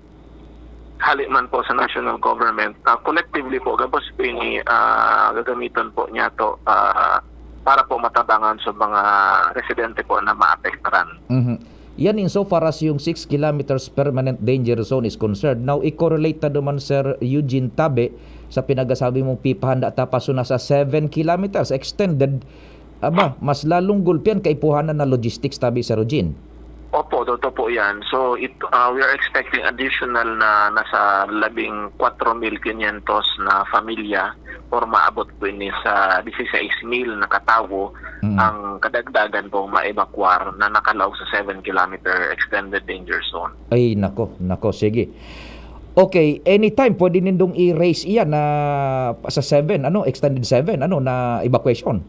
hali man po sa national government, ah, collectively po, gabos po ini, ah, gagamiton po niyato, ah, para po matabangan sa mga residente po na maapektaran. Mhm. Yan insofar as yung six kilometers permanent danger zone is concerned. Now, i-correlate ta duman, Sir Eugene, tabi, sa pinagasabi mong pipahanda ta pa, so nasa seven kilometers extended. Aba, mas lalong gulpian kaipuhanan na logistics, tabi, Sir Eugene. Opo, totoo po yan. So, it, ah, we are expecting additional na nasa labing kwatro mil kinyentos na pamilya or maabot po ini sa dieciséis mil na katawo Mm. ang kadagdagan pong maebakwar na nakalaog sa seven kilometer extended danger zone. Ay, nako, nako, sige. Okay, anytime pwede nindong i-raise iyan na sa seven, ano, extended seven, ano, na evacuation?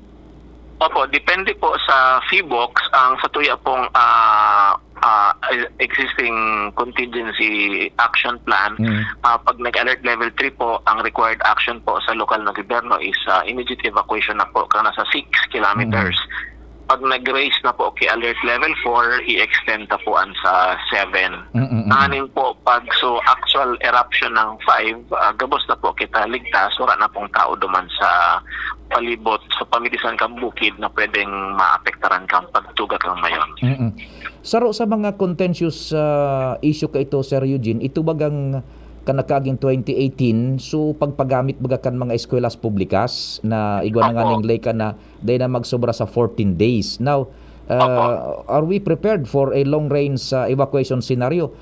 Opo, depende po sa PHIVOLCS. Ang sa tuya pong, ah, ah, existing contingency action plan, Mm. ah, pag nag-alert level three po, ang required action po sa lokal na gobyerno is, ah, immediate evacuation na po, kang nasa six kilometers. Mm. Pag nag-raise na po ki alert level four, i-extend ta po an sa seven. Mm, mm, mm. Nganing po, pag so actual eruption ng five, ah, gabos na po kita ligtas, wala na pong tao duman sa palibot, sa pamidisan kang bukid na pwedeng maapektaran kang pagtuga kang mayon. Mm. Saro sa mga contentious, ah, issue ka ito, Sir Eugene, ito bagang kanakaging twenty eighteen, so pagpagamit baga kan mga eskwelahan publikas na igwa na nga Opo. ning leka na dai na magsobra sa fourteen days. Now, uh, Opo. are we prepared for a long-range, uh, evacuation scenario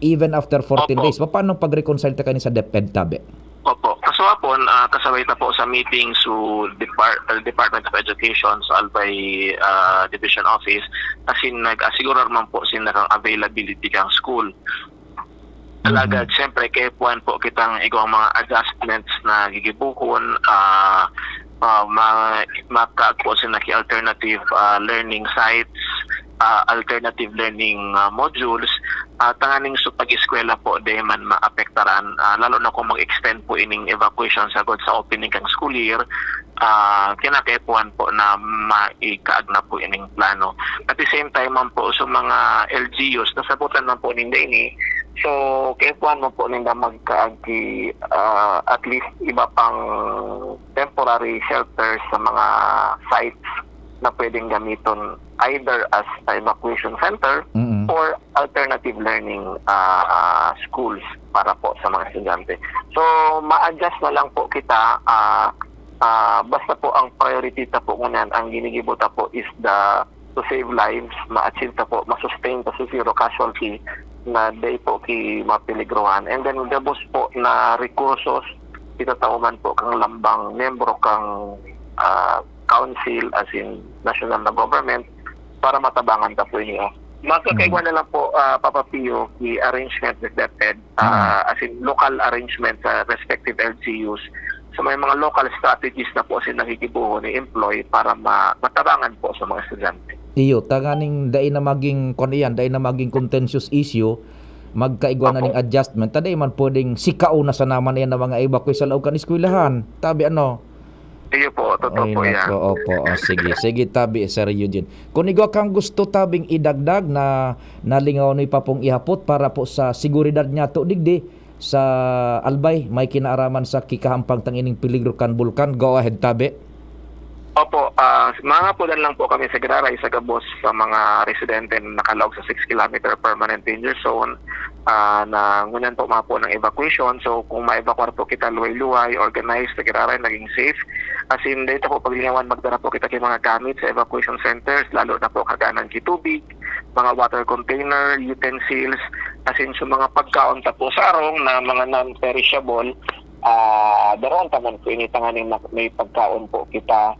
even after fourteen Opo. days? Paano pag-reconcile ta kani sa DepEd, tabi? Opo. Kasuwapon, ah, kasabay ta po sa meeting sa Depar-, uh, Department of Education, sa Albay, ah, Division Office, asin nag-asigurar man po sinda kang availability kang school. Alagad, Mhm. siyempre, kaipuhan po kitang igwang mga adjustments na gigibohon, ah, ah, ma-, makaagpo sila ki alternative, ah, learning sites, ah, alternative learning, ah, modules, ah, tanganing sa pag-eskwela po, di man maapektaran, ah, lalo na kung mag-extend po ining evacuation sagod sa opening kan school year, ah, kinakaipuhan po na maikaagna po ining plano. At the same time man po, sa mga L G Us, nasabutan man po ninda ini. So, kaipuhan man po ninda magkaagi, ah, at least iba pang temporary shelters sa mga sites na pwedeng gamiton either as evacuation center Mm. or alternative learning, ah, schools para po sa mga estudyante. So, ma-adjust na lang po kita, ah, ah, basta po ang priority ta po ngunyan, ang ginigibo ta po is the to save lives, ma-achieve ta po, ma-sustain ta sa zero casualty na dai po ki mapeligruhan. And then, gabos po na rekursos, itatao man po kang lambang miyembro kang, ah, council, as in national na government, para matabangan ta po niyo. Makakaigwa Mm. na lang po, ah, Papa Pio, the arrangement with DepEd, ah, Mm. as in local arrangement sa respective L G Us. So, may mga local strategies na po as in nagigibuhon ni employ para ma-, matabangan po sa mga estudyante. Iyo, tanganing dai na maging, kwan iyan, dai na maging contentious issue, magkaigwa na Opo. ning adjustment, ta dai man pwedeng sikaw na sana man iyan na mga evacuee sa laog kan eskwelahan. Tabi ano? Iyo po, totoo Ay, po yan. nako, opo. Ah, sige, sige, tabi, Sir Eugene. Kung igwa kang gusto tabing idagdag na nalingaw ni papong ihapot para po sa seguridad niyato digdi sa Albay, may kinaaraman sa kikahampang tang ining peligro kan bulkan. Go ahead, tabi. Opo, ah, mga pudan lang po kami sa Giraray, sa gabos sa mga residente na nakalaog sa six kilometer permanent danger zone, ah, na ngunyan po mga po ng evacuation. So, kung ma-evacuar po kita luway-luway, organized, sa Giraray, naging safe. As in, dito po, paglingawan, magdara po kita kay mga gamit sa evacuation centers, lalo na po kaganan ki tubig, mga water container, utensils, as in, sa mga pagkaon ta po sa arong na mga non-perishable, ah, daroon ta man po ini tanganing mak-, may pagkaon po kita,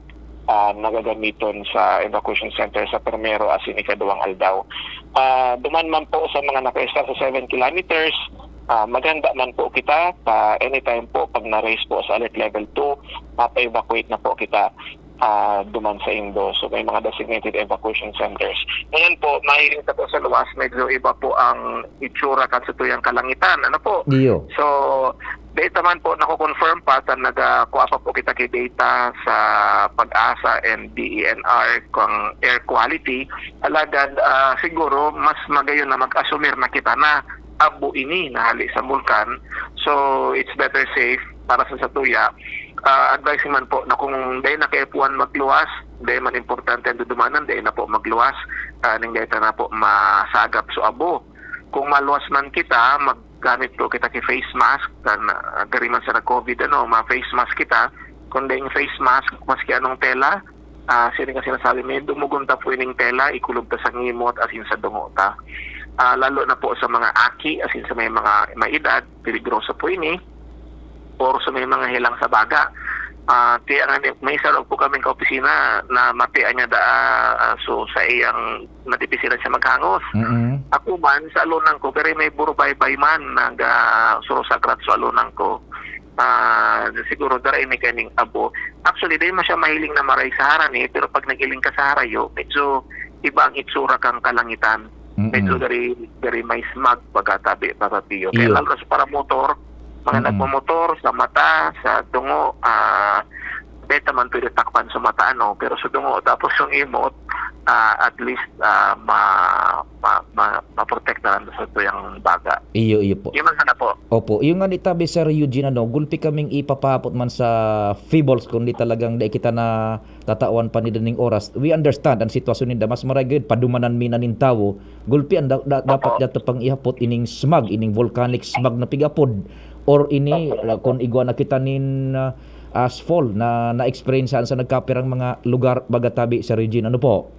ah, nagagamiton sa evacuation center sa primero as in ikaduwang aldaw. Ah, duman man po sa mga naka-stop sa seven kilometers, ah, maghanda man po kita pa anytime po pag na-raise po sa alert level two, mapa-evacuate na po kita, ah, duman sa indo. So, may mga designated evacuation centers. Ngayon po, mahiling sa po sa luwas, medyo iba po ang itsura kan sa tuyang kalangitan. Ano po? Iyo. So, data man po, nako-confirm pa, ta nagakuha pa po kita ki data sa PAGASA and D E N R kung air quality. Alagad, ah, siguro, mas magayon na mag-asumir na kita na abo ini na hali sa bulkan. So, it's better safe para sa satuya. Ah, advice man po na kung dai na kaipuhan magluwas, dai man importante ang dudumanan, dai na po magluwas, ah, ning dai ta na po masagap so abo. Kung maluwas man kita, maggamit po kita ki face mask, kan, ah, gari man sa nag-covid, ano, ma-face mask kita. Kung dai face mask, maski anong tela, ah, siring nga sinasabi mi, dumugon ta po ining tela, ikulog ta sa ngimot, asin sa dungo ta. Ah, lalo na po sa mga aki, asin sa may mga may edad, peligroso po ini, or sa may mga helang sa baga. Ah, tiya nga ni, may isa raw po kaming kaopisina na matiya niya da, ah, so sa iyang nadipisilan siya maghangos. Mm-mm. Ako man, sa alunang ko, pero may burubaybay man, naga-, surusagrat sa alunang ko. Ah, siguro dara ini kaning abo. Actually, dai man siya mahiling na maray sa harani, pero pag nag-iling ka sa harayo, medyo iba ang itsura kang kalangitan. Mm-mm. Medyo gari, gari may smog, pagkatabi, Papa Pio. Kaya Iyo. lalo na sa paramotor, mga Mm-mm. nagmamotor, sa mata, sa dungo, ah, dai ta man pwede takpan sa mata, ano, pero sa dungo, tapos yung imot, ah, at least, ah, ma-, ma-, ma-, maprotektaran sa tuyang baga. Iyo, iyo po. Yun man sana po. Opo, iyo nga ni tabi, Sir Eugene, ano, gulpi kaming ipapahapot man sa Feebles, kundi talagang dai kita na tatawan pa nila ning oras. We understand ang sitwasyon ninda. Mas maray gayud, padumanan mi na nin tawo. Gulpi an da-, da-, dapat Opo. dato pang ihapot ining smog, ining volcanic smog na pig-apod. Or ini, Opo. uh, kung igwa na kita nin, uh, ashfall na na-experience sa nagkapirang mga lugar, baga tabi, Sir Eugene. Ano po?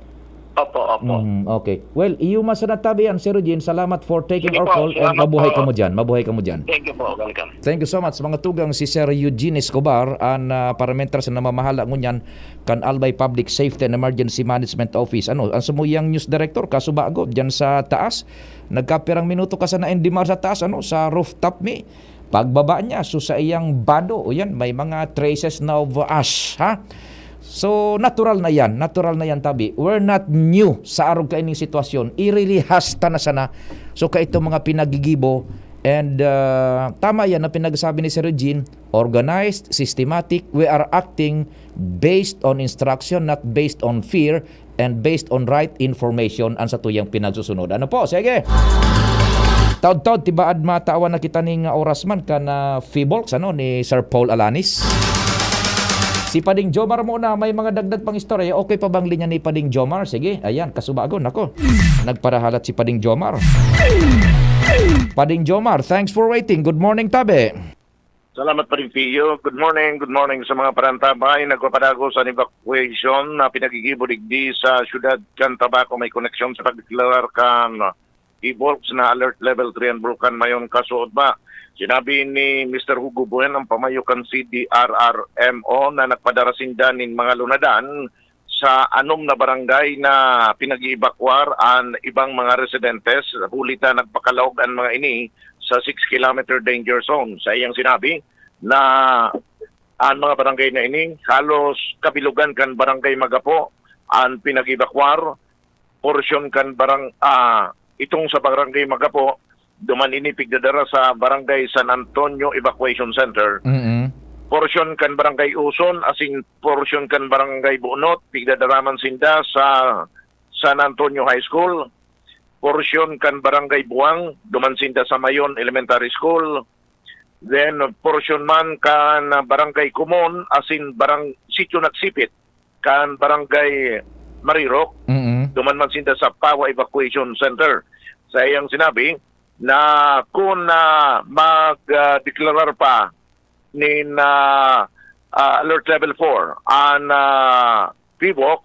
Opo, opo. Mm, okay. Well, iyo man sana tabi yan, Sir Eugene. Salamat for taking Sige our po, call and salamat mabuhay po. kamo dyan. Mabuhay kamo dyan. Thank you po. Welcome. Thank you so much, mga tugang. Si Sir Eugene Escobar, an, ah, paramentar sa namamahala ngunyan kan Albay Public Safety and Emergency Management Office. Ano, ang samuyang news director, kasubago, dyan sa taas. Nagkapirang minuto ka sana, Indimar, sa taas, ano, sa rooftop mi. Pagbaba niya, so sa iyang bado, o yan, may mga traces na of ash, ha? So, natural na yan. Natural na yan, tabi. We're not new sa arog kaining sitwasyon. Iririhas ta na sana. So, kaitong mga pinagigibo, and, ah, tama yan na pinagsabi ni Sir Eugene, organized, systematic, we are acting based on instruction, not based on fear, and based on right information ang satuyang pinagsusunod. Ano po? Sige. Taod-taod, tibaad matawan na kita ning oras man kan, ah, Fibolks, ano, ni Sir Paul Alanis. Si Pading Jomar muna, may mga dagdag pang istorya. Okay pa bang linya ni Pading Jomar? Sige, ayan, kasubagon ako. Nagparahalat si Pading Jomar. Pading Jomar, thanks for waiting. Good morning, tabi. Salamat pa rin, Pio. Good morning, good morning sa mga parantabay. Nagpapadago sa evacuation na pinagigibo digdi sa siyudad kan Tabaco, may koneksyon sa pagdeklarar kan Ibolx na Alert Level three ang Bulkan Mayon. Kasuod ba? Sinabi ni Mister Hugo Buen, ang pamayo kan C D R R M O, na nagpadara sinda nin mga lunadan sa anom na barangay na pinag-iibakwar an ibang mga residentes, huli ta nagpakalaog an mga ini sa six kilometer danger zone. Sa iyang sinabi na an mga barangay na ini halos kabilugan kan Barangay Magapo an pinag-ibakwar, porsyon kan barang ah, itong sa Barangay Magapo, duman ini pigdadara sa Barangay San Antonio Evacuation Center. Mm-mm. Porsyon kan Barangay Uson asin porsyon kan Barangay Bunot, pigdadara man sinda sa San Antonio High School. Porsyon kan Barangay Buang, duman sinda sa Mayon Elementary School. Then, porsyon man kan Barangay Kumon asin barang Sitio Nagsipit kan Barangay Marirok, Mm-mm. duman man sinda sa Pawa Evacuation Center. Sa iyang sinabi na kun na mag-deklarar pa nin ah, ah, Alert Level four an ah, P V O X,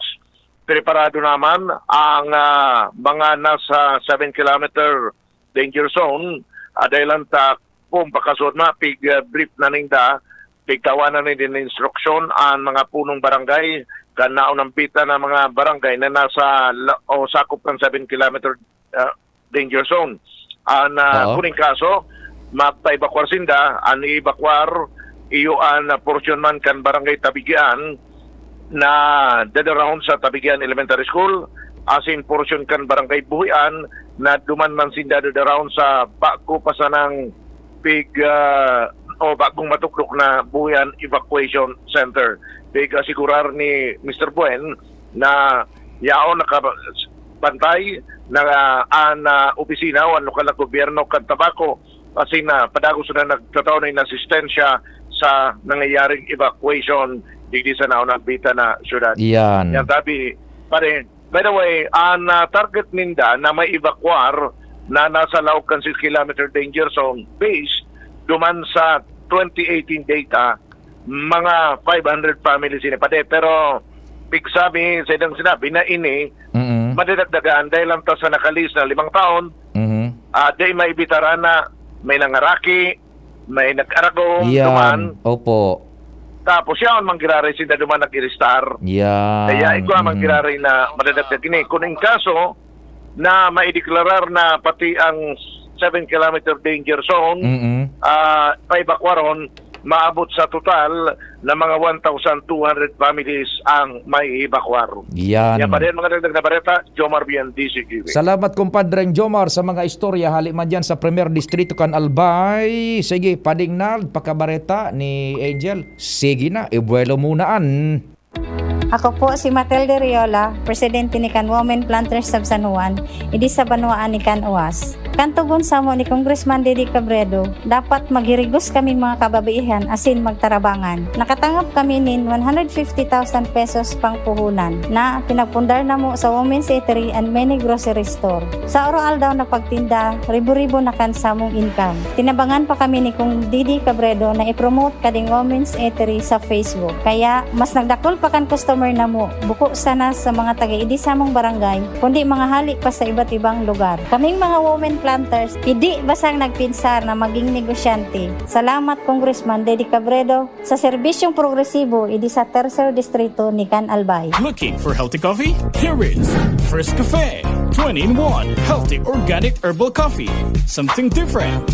preparado naman ang ah, mga nasa seven kilometer danger zone. Ah, dahil lang ta kung pakasod na, pig-brief na ninda, pigtawanan na nin instruksyon ang mga punong barangay kan naunambitan na mga barangay na nasa la- o sakop kan seven kilometer ah, danger zone. An uh, Oo. Kuning kaso, magpaebakwar sinda, an iibakwar, iyo an ah, porsyon man kan Barangay Tabigian na dadarahon sa Tabigian Elementary School, asin porsyon kan Barangay Buhian na duman man sinda dadarahon sa bago pa sanang pig ah, o bagong matukdok na Buhian Evacuation Center. Pig-asigurar ni Mister Buen na yaon nakabantay na an ah, opisina o an lokal na gobyerno kan Tabaco asin na padagos na nagtatao na asistensya sa nangyayaring evacuation digdi sa naunambitan na syudad. Yan. Yan, tabi, pare, by the way, an ah, target ninda na may evacuar na nasa laog kan six kilometer danger zone base duman sa twenty eighteen data, mga five hundred families ini, pare. Pero pigsabi sa idang sinabi na ini, Mm-mm. madadagdagan dahil lang ta sa nakalis na limang taon, Mhm. ah, di maibitaran na may nangaraki, may nag-aragong, duman. Yan. Opo. Tapos yaon man giraray sinda duman nag-iristar. Yan. Kaya igwa man Mm. giraray na madadagdag ini. Kung in kaso na maideklarar na pati ang seven kilometer danger zone, Mm-mm. ah, paibakwaron, maabot sa total na mga one thousand two hundred families ang may ibakwar. Yan. Yan pa rin mga dagdag na bareta, Jomar Bian, D C Q V. Salamat, kumpadreng Jomar, sa mga istorya hali man dyan sa Primer Distrito kan Albay. Sige, Pading Nard, pakabareta ni Angel. Sige na, ibuelo muna an. Ako po si Matilde Riola, presidente ni kan Women Planters of San Juan, idi sa banwaan ni kan Uas. Kan tugon samo ni Congressman Didi Cabredo, dapat maghirigos kami mga kababaihan asin magtarabangan. Nakatangop kami nin one hundred fifty thousand pesos pangpuhunan na pinagpundar namo sa Women's Eatery and Mini Grocery Store. Sa oro-aldaw na pagtinda, ribo-ribo na kan samong income. Tinabangan pa kami ni Kong Didi Cabredo na i-promote kading Women's Eatery sa Facebook. Kaya, mas nagdakul pa kan customer namo, buko sana sa mga taga-idi samong barangay, kundi mga hali pa sa iba't ibang lugar. Kaming mga women planters, idi basang nagpinsar na maging negosyante. Salamat, Congressman Didi Cabredo, sa serbisyong progresibo idi sa Tercer Distrito ni Can Albay. Looking for healthy coffee? Here is First Cafe, twenty-in-one healthy organic herbal coffee. Something different.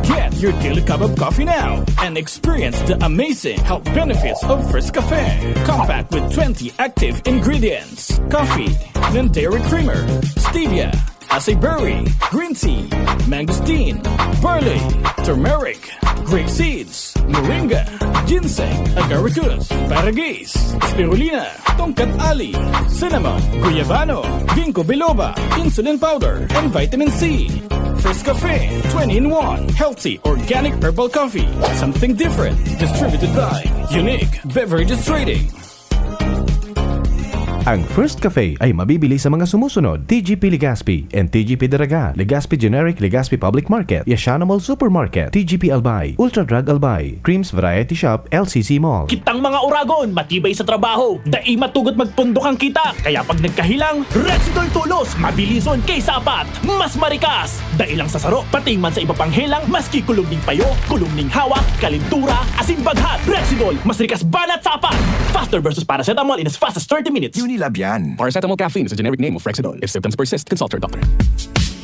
Get your daily cup of coffee now and experience the amazing health benefits of Frescafe. Compact with twenty active ingredients: coffee, Lindera creamer, stevia, acai berry, green tea, mangosteen, barley, turmeric, grape seeds, moringa, ginseng, agaricus, asparagus, spirulina, tongkat ali, cinnamon, guyabano, ginkgo biloba, insulin powder, and vitamin C. Frescafe, twenty-in-one, healthy organic herbal coffee. Something different. Distributed by Unique Beverages Trading. Ang Frescafe ay mabibili sa mga sumusunod: T G P Legazpi and T G P Daraga, Legazpi Generic, Legazpi Public Market, Yashano Mall Supermarket, T G P Albay, Ultra Drug Albay, Creams Variety Shop, L C C Mall. Kitang mga oragon, matibay sa trabaho, dai matugot magpundok ang kita. Kaya pag nagkahelang, Rexidol Tulos, mabilison kay sapat, mas marikas. Dai lang sa saro, pati man sa iba pang helang, maski kulog ning payo, kulog ning hawak, kalentura, asin baghat. Rexidol, mas rikas banat sa apat. Faster versus paracetamol in as fast as thirty minutes. Unilab yan. Paracetamol caffeine is a generic name of Rexidol. If symptoms persist, consult your doctor.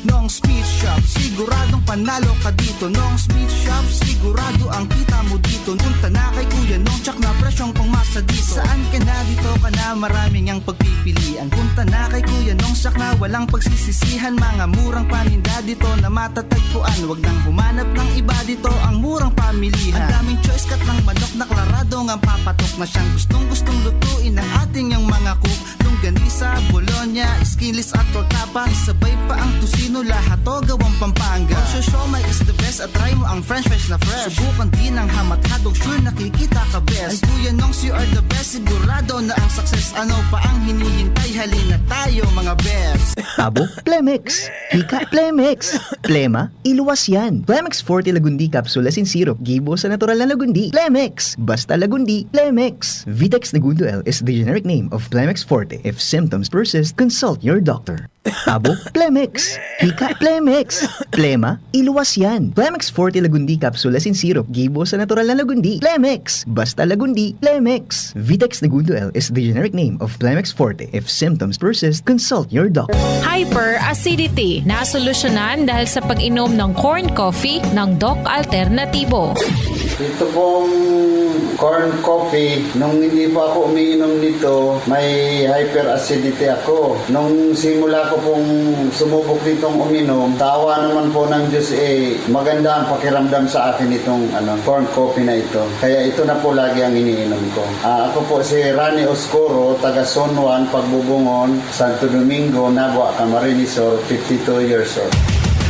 Nong Speed Shop, siguradong panalo ka dito. Nong Speed Shop, sigurado ang kita mo dito. Punta na kay Kuya Nong, tsak na presyong pangmasa dito. Saan ka na, dito ka na, maraming ang pagpipilian. Punta na kay Kuya Nong, tsak na walang pagsisisihan. Mga murang paninda dito na matatagpuan. Wag nang humanap ng iba, dito ang murang pamilihan. Ang daming choice, kat ng manok na klarado ngang papatok na siyang gustong-gustong lutuin ng ating yang mga cook. Longganisa, bologna, skinless at tortapa, sabay pa ang tocino, lahat to gawang Pampanga. Ang siomai is the best at try mo ang french fries na fresh. Subukan din ang ham at hotdog, sure nakikita ka best. Ay Kuya Nongs, you are the best, sigurado na ang success. Ano pa ang hinihintay? Halina tayo, mga best. Abo, Plemex. Hika, Plemex. Plema, iluwas yan. Plemex Forte Lagundi Capsule asin Syrup, gibo sa natural na lagundi. Plemex! Basta lagundi, Plemex! Vitex Negundo L is the generic name of Plemex Forte. If symptoms persist, consult your doctor. Abo, Plemex! Hika, Plemex! Plema, iluwas yan. Plemex Forte Lagundi Capsule asin Syrup, gibo sa natural na lagundi. Plemex! Basta lagundi, Plemex! Vitex Negundo L is the generic name of Plemex Forte. If symptoms persist, consult your doctor. Hyperacidity, nasolusyonan dahil sa pag-inom ng corn coffee ng Doc Alternatibo. Ito pong corn coffee, nung hindi pa ako umiinom nito, may hyperacidity ako. Nung simula ko pong sumubok nitong uminom, sa awa naman po ng Diyos, eh, maganda ang pakiramdam sa akin itong, ano, corn coffee na ito. Kaya ito na po lagi ang iniinom ko. Ah, ako po si Rani Oscuro, taga Zone one, Pagbubungon, Santo Domingo, Nabua, Camarines Sur, fifty-two years old.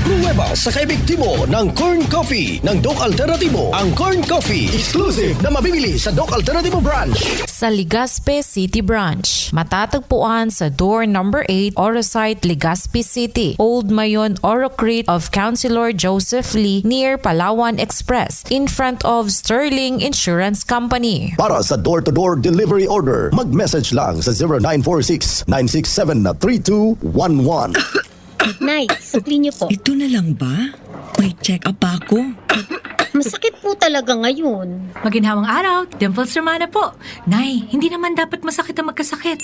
Pruweba sa kaibig timo ng Corn Coffee ng Doc Alternatibo. Ang Corn Coffee, exclusive na mabibili sa Doc Alternatibo Branch. Sa Legazpi City Branch, matatagpuan sa door number eight, Orosite, Legazpi City, Old Mayon, Orocrit of Councilor Joseph Lee, near Palawan Express, in front of Sterling Insurance Company. Para sa door-to-door delivery order, mag-message lang sa zero nine four six, nine six seven, three two one one. Nay, sukli niyo po. Ito na lang ba? May check-up pa ako. Masakit po talaga ngayon. Maginhawang araw, Dimples Romana po. Nay, hindi naman dapat masakit ang magkasakit.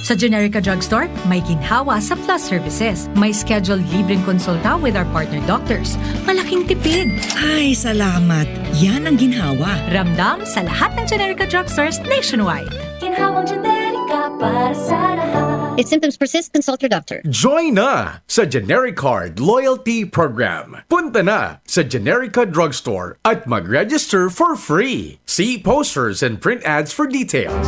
Sa Generica Drugstore, may ginhawa sa Plus Services. May scheduled libreng konsulta with our partner doctors. Malaking tipid. Ay, salamat. Yan ang ginhawa. Ramdam sa lahat ng Generica Drugstores nationwide. Ginhawang Generica para sa lahat. If symptoms persist, consult your doctor. Join na sa Generic Card Loyalty Program. Punta na sa Generica Drugstore at mag-register for free. See posters and print ads for details.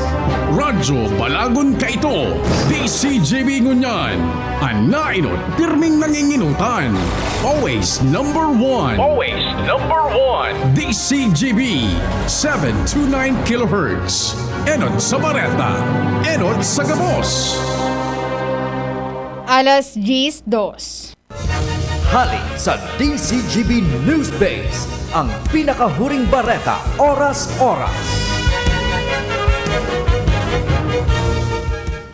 Radyo Balagon Kaito, D C G B ngunyan. An naenot, pirming nanginginutan. Always number one. Always number one. D C G B, seven two nine kilohertz. Enot sa bareta, enot sa gabos. Alas diyes dos. Hali sa D C G B News Base, ang pinakahuring bareta, oras-oras.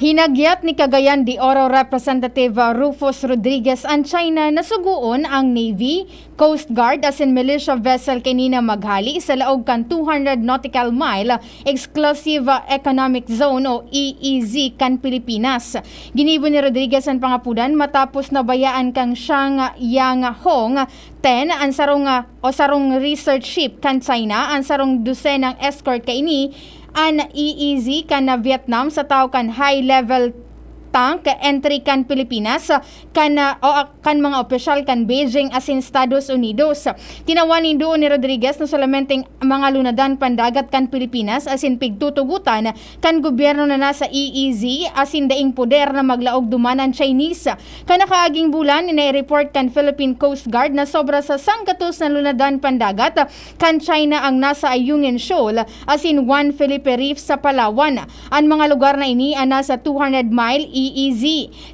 Inagyat ni Cagayan de Oro Representative Rufus Rodriguez an China na sugoon ang Navy, Coast Guard asin militia vessel kaini na maghali sa laog kan two hundred nautical mile exclusive economic zone o E E Z kan Pilipinas. Ginibo ni Rodriguez an pangapodan matapos nabayaan kan Shangyang Hong ten an sarong, ah, o sarong research ship kan China, an sarong dosenang escort kaini, an E E Z kan Vietnam sa taw kan high-level tank entry kan Pilipinas, kan, ah, o, ah, kan mga opisyal kan Beijing asin Estados Unidos. Tinawan nin duon ni Rodriguez na solamente mga lunadan pandagat kan Pilipinas asin pigtutugotan kan gobyerno na nasa E E Z asin daing poder na maglaog duman an Chinese. Kan nakaaging bulan, nai-report kan Philippine Coast Guard na sobra sa sanggatos na lunadan pandagat kan China ang nasa Ayungin Shoal asin Juan Felipe Reef sa Palawan. An mga lugar na ini an nasa two hundred mile E E Z.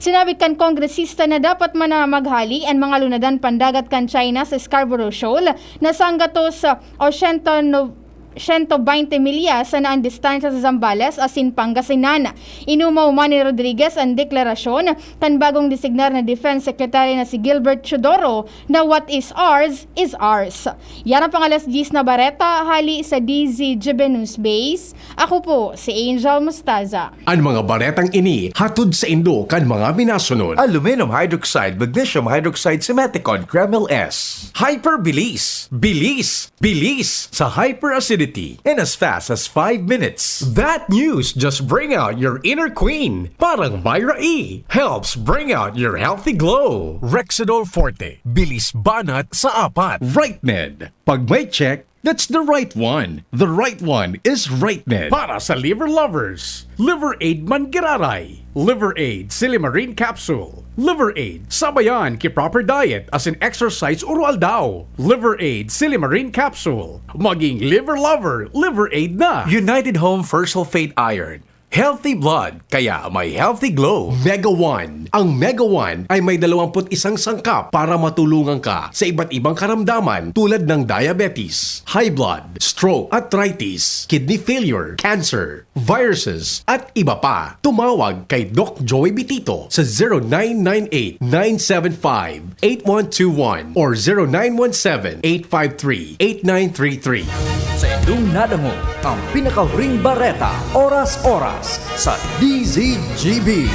Sinabi kan kongresista na dapat man na maghali an mga lunadan pandagat kan China sa Scarborough Shoal na sanggatos o siyento no-, siyento baynte milya sana an distansya sa Zambales asin Pangasinan. Inumaw man ni Rodriguez an deklarasyon kan bagong designar na Defense Secretary na si Gilbert Teodoro na what is ours is ours. Yan ang pang-alas diyes na bareta hali sa D Z G B News Base. Ako po si Angel Mostaza. Ang mga baretang ini hatod sa indo kan mga minasunod. Aluminum hydroxide, magnesium hydroxide, Simeticone, Kremil S. Hyperbilis, bilis, bilis sa hyperacidity in as fast as five minutes. That news just bring out your inner queen. Parang Myra E helps bring out your healthy glow. Rexidol Forte, bilis banat sa apat. Right Med. Pag may check, that's the right one. The right one is Right Med. Para sa liver lovers, Liver Aid Manggiraray, Liver Aid Silimarin Capsule, Liver Aid sabayan ki proper diet asin exercise uro-aldaw, Liver Aid Silimarin Capsule. Maging liver lover, Liver Aid na. United Home First Sulfate Iron. Healthy blood, kaya may healthy glow. Mega One. Ang Mega One ay may dalawampu't isang sangkap para matulungan ka sa iba't ibang karamdaman tulad ng diabetes, high blood, stroke, arthritis, kidney failure, cancer, viruses, at iba pa. Tumawag kay Doc Joey Bitito sa zero nine nine eight nine seven five eight one two one or zero nine one seven eight five three eight nine three three. Sa indong nadangog ang pinakahuring bareta, oras-oras, sa D Z G B.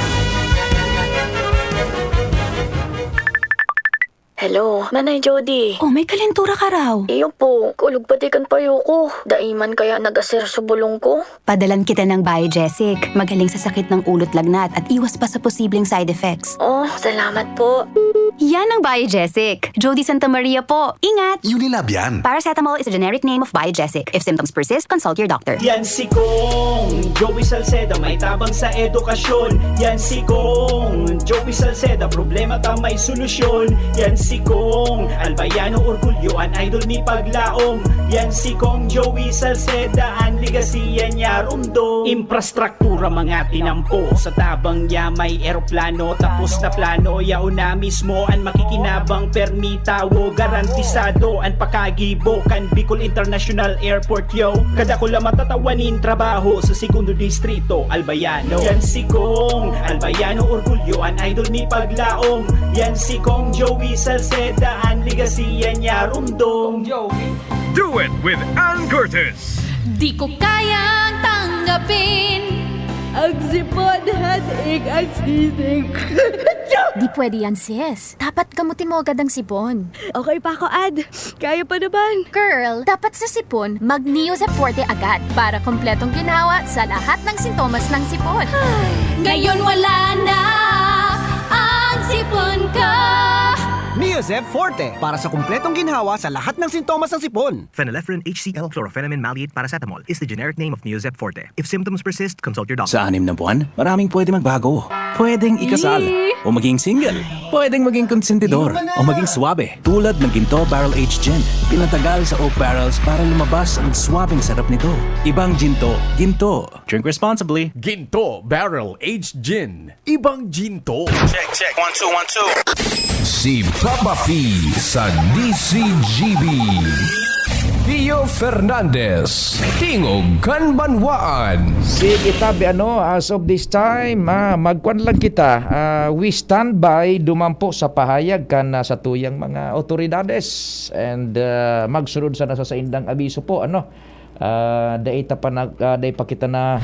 Hello, Manay Jody. Oh, may kalentura ka raw. Iyo po, kulog pati kan payo ko. Dai man kaya nag-aser sa bulong ko? Padalan kita ng Biogesic. Magaling sa sakit ng ulo't lagnat at iwas pa sa posibleng side effects. Oh, salamat po. Yan ang Biogesic. Jody Santa Maria po. Ingat! Unilab yan. Paracetamol is a generic name of Biogesic. If symptoms persist, consult your doctor. Yan si Kong Joey Salceda, may tabang sa edukasyon. Yan si Kong Joey Salceda, problema ta may solusyon. Yan si Kong Albayano, orgulyo an idol mi paglaom. Yan si Kong Joey Salceda, an legacy yan niya rumdom. Infrastruktura, mga tinampo sa tabang niya, may eroplano, tapos na plano, yaon na mismo an makikinabang, permi tawo, garantisado an pakagibo kan Bicol International Airport, yo. Kadakula matatawa nin trabaho sa Segundo Distrito, Albayano. Yan si Kong Albayano, orgulyo an idol mi paglaom. Yan si Kong Joey Salceda, an legacy yan niya rumdom. Do it with Ann Curtis. Di ko kayang tanggapin. Ang sipon, headache, ang sisig. Di pwede yan, sis. Dapat gamutin mo agad ang sipon. Okay pa ako, Ad. Kaya pa naman. Girl, dapat sa sipon, mag Neozep Forte agad para kompletong ginhawa sa lahat ng sintomas ng sipon. Ngayon wala na ang sipon ko. Neozep Forte, para sa kompletong ginhawa sa lahat ng sintomas ng sipon. Phenylephrine H C L, chlorphenamine maleate paracetamol is the generic name of Neozep Forte. If symptoms persist, consult your doctor. Sa anim na buwan, maraming pwede magbago. Pwedeng ikasal, Yee! O maging single. Pwedeng maging konsentidor, o maging swabe, tulad ng Ginto Barrel Aged Gin. Pinatagal sa oak barrels para lumabas ang swabeng sarap nito. Ibang Ginto, Ginto. Drink responsibly. Ginto Barrel Aged Gin. Ibang Ginto. Check, check. One, two, one, two. Si Papa P sa D C G B. Di Fernandez, Tingog kan Banwaan. Sige, tabi, ano, as of this time, ah, magkwan lang kita. Ah, we stand by, dumampo sa pahayag kan, ah, satuyang mga otoridades. And, ah, magsunod sana sa saindang abiso po, ano. Ah, dai ta pa nag-, ah, dai pa kita na,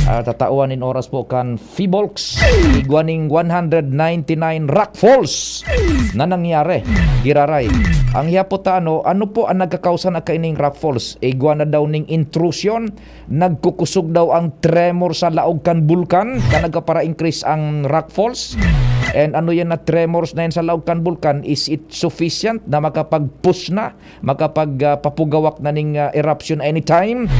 ah, tatawan nin oras po kan Fibolx. Igwa ning one hundred ninety-nine rock falls na nangyari, giraray. Ang hiyapot ta, ano, ano po ang nagkakausa na kaining rock falls? Igwa na daw ning intrusion, nagkukusog daw ang tremor sa laog kan bulkan, ka nagkapara-increase ang rock falls. And ano yan na tremors na yan sa laog kan bulkan? Is it sufficient na makapag-push na, makapag, ah, papugawak na ning, ah, eruption anytime?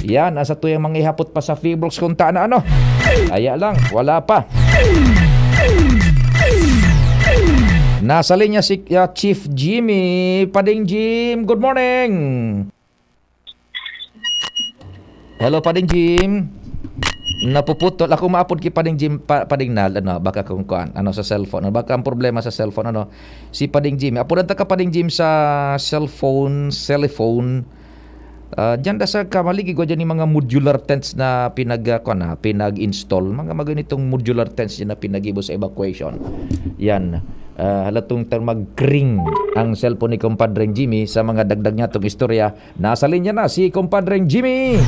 Yan, ang satuyang mga ihapot pa sa Fibolx kung ta na ano. Kaya lang, wala pa. Nasa linya si, ah, Chief Jimmy. Pading Jim, good morning. Hello, Pading Jim. Napuputol. Ako maapod ki Pading Jim, pa, Pading Nal, ano, baka kung kuan, ano, sa cellphone. Baka ang problema sa cellphone, ano, si Pading Jim. Apodan ta ka, Pading Jim, sa cellphone, cellphone. Ah, diyan da sa Camalig, igwa diyan yung mga modular tents na pinag, ah, kuan na, pinag-install. Mga, mga ganitong modular tents diyan na pinag-ibo sa evacuation. Yan. Ah, halatong tar-, mag-ring ang cellphone ni Compadreng Jimmy sa mga dagdag niya tong istorya. Nasa linya na si Compadreng Jimmy.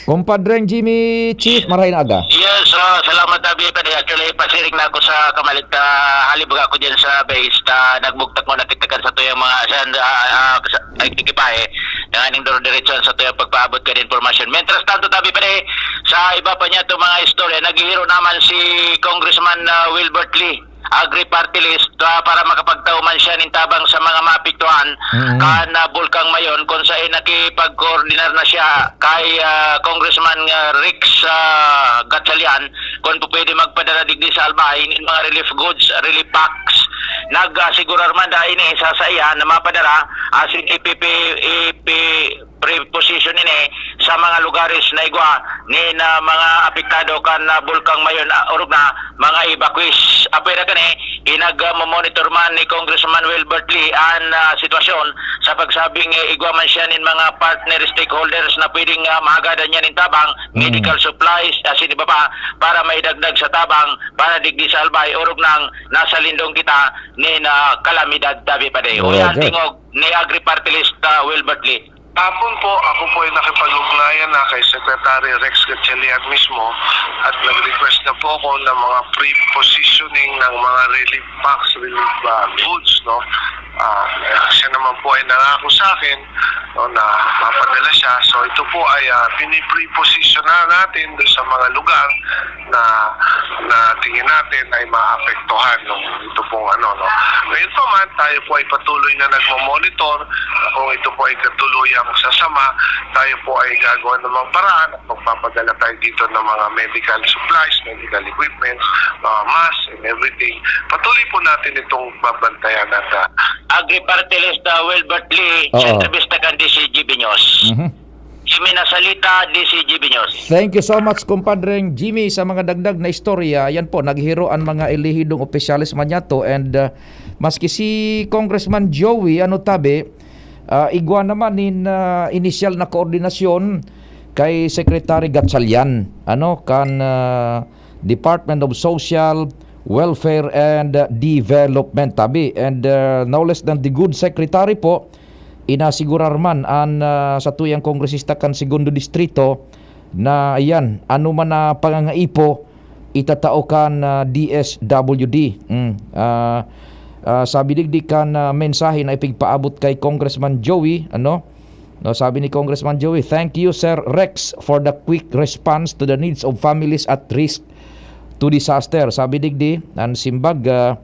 Compadreng Jimmy, Chief, marahay na aga. Yes, ah, salamat, Abi. Pwede, actually, pasiring na ako sa Camalig ta, halibog ako dyan sa base ta, nagbugtak mo, nakitakan sa tuyang mga, sa, ah, ah, sa, ay, ekipahe, na aning duro-diretso sa tuyang pagpaabot ka din impormasyon. Mientras tanto, tabi pa rin, sa iba pa niya itong mga istorya, naghihiro naman si Congressman, ah, Wilbert Lee, Agri Party List, ah, para makapagtao man siya nin tabang sa mga maapektuhan Mm. kan, ah, Bulkang Mayon, kung saan nakipag-coordinar na siya kay, ah, Congressman, ah, Rex, ah, Gatchalian, kung po pwede magpadara digdi sa Albay nin mga relief goods, relief packs. Nag-asigurar man dahil ini sa saiya na mapadara, asin ipipi-, ipi-, preposition ini sa mga lugares na igwa nin, ah, mga apektado kan, ah, Bulkang Mayon, ah, orog na mga evacuees. Apwera kani, inag, ah, mamonitor man ni Congressman Wilbert Lee an, ah, sitwasyon sa pagsabing, eh, igwa man siya nin mga partner stakeholders na pwedeng, ah, mahagadan niya nin tabang, Mm. medical supplies, asin iba pa, para maidagdag sa tabang para digdi sa Albay, orog nang nasa lindong kita nin, ah, kalamidad, tabi pa day. Uyan, Roger. Tingog ni Agri Party List, ah, Wilbert Lee. Hapon po, ako po ay nakipag-ugnayan na kay Secretary Rex Gatchalian mismo at nag-request na po ako ng mga pre-positioning ng mga relief packs, relief, ah, goods, no? Ah, eh, siya naman po ay nangako sa akin, no, na mapadala siya. So, ito po ay, ah, pini-pre-position na natin doon sa mga lugar na, na tingin natin ay maapektuhan ng ito pong ano, no? Ngayon pa man, tayo po ay patuloy na nagmo-monitor. Kung ito po ay katuluyang sasama, tayo po ay gagawa ng mga paraan at magpapadala tayo dito ng mga medical supplies, medical equipments, mga masks and everything. Patuloy po natin itong babantayan at, ah, Agri Party List, ah, Wilbert Lee, Oo. Sa entrevista kan D C G B News. Mhm. Jimmy Nasalita, D C G B News. Thank you so much, Compadreng Jimmy, sa mga dagdag na istorya. Yan po, naghiro ang mga elehidong opisyales man yato. And, uh, maski si Congressman Joey, ano tabi, uh, igwa naman nin, uh, inisyal na koordinasyon kay Secretary Gatchalian, ano, kan, uh, Department of Social Welfare and, uh, Development, tabi. And, uh, no less than the good secretary po, inasigurar man an, ah, satuyang kongresista kan Segundo Distrito na, ayan, ano man na pangangaipo, itatao kan, ah, D S W D. Mm, ah, ah, sabi digdi kan, ah, mensahe na ipigpaabot kay Congressman Joey, ano? No, sabi ni Congressman Joey, "Thank you, Sir Rex, for the quick response to the needs of families at risk to disaster." Sabi digdi, an simbag, ah,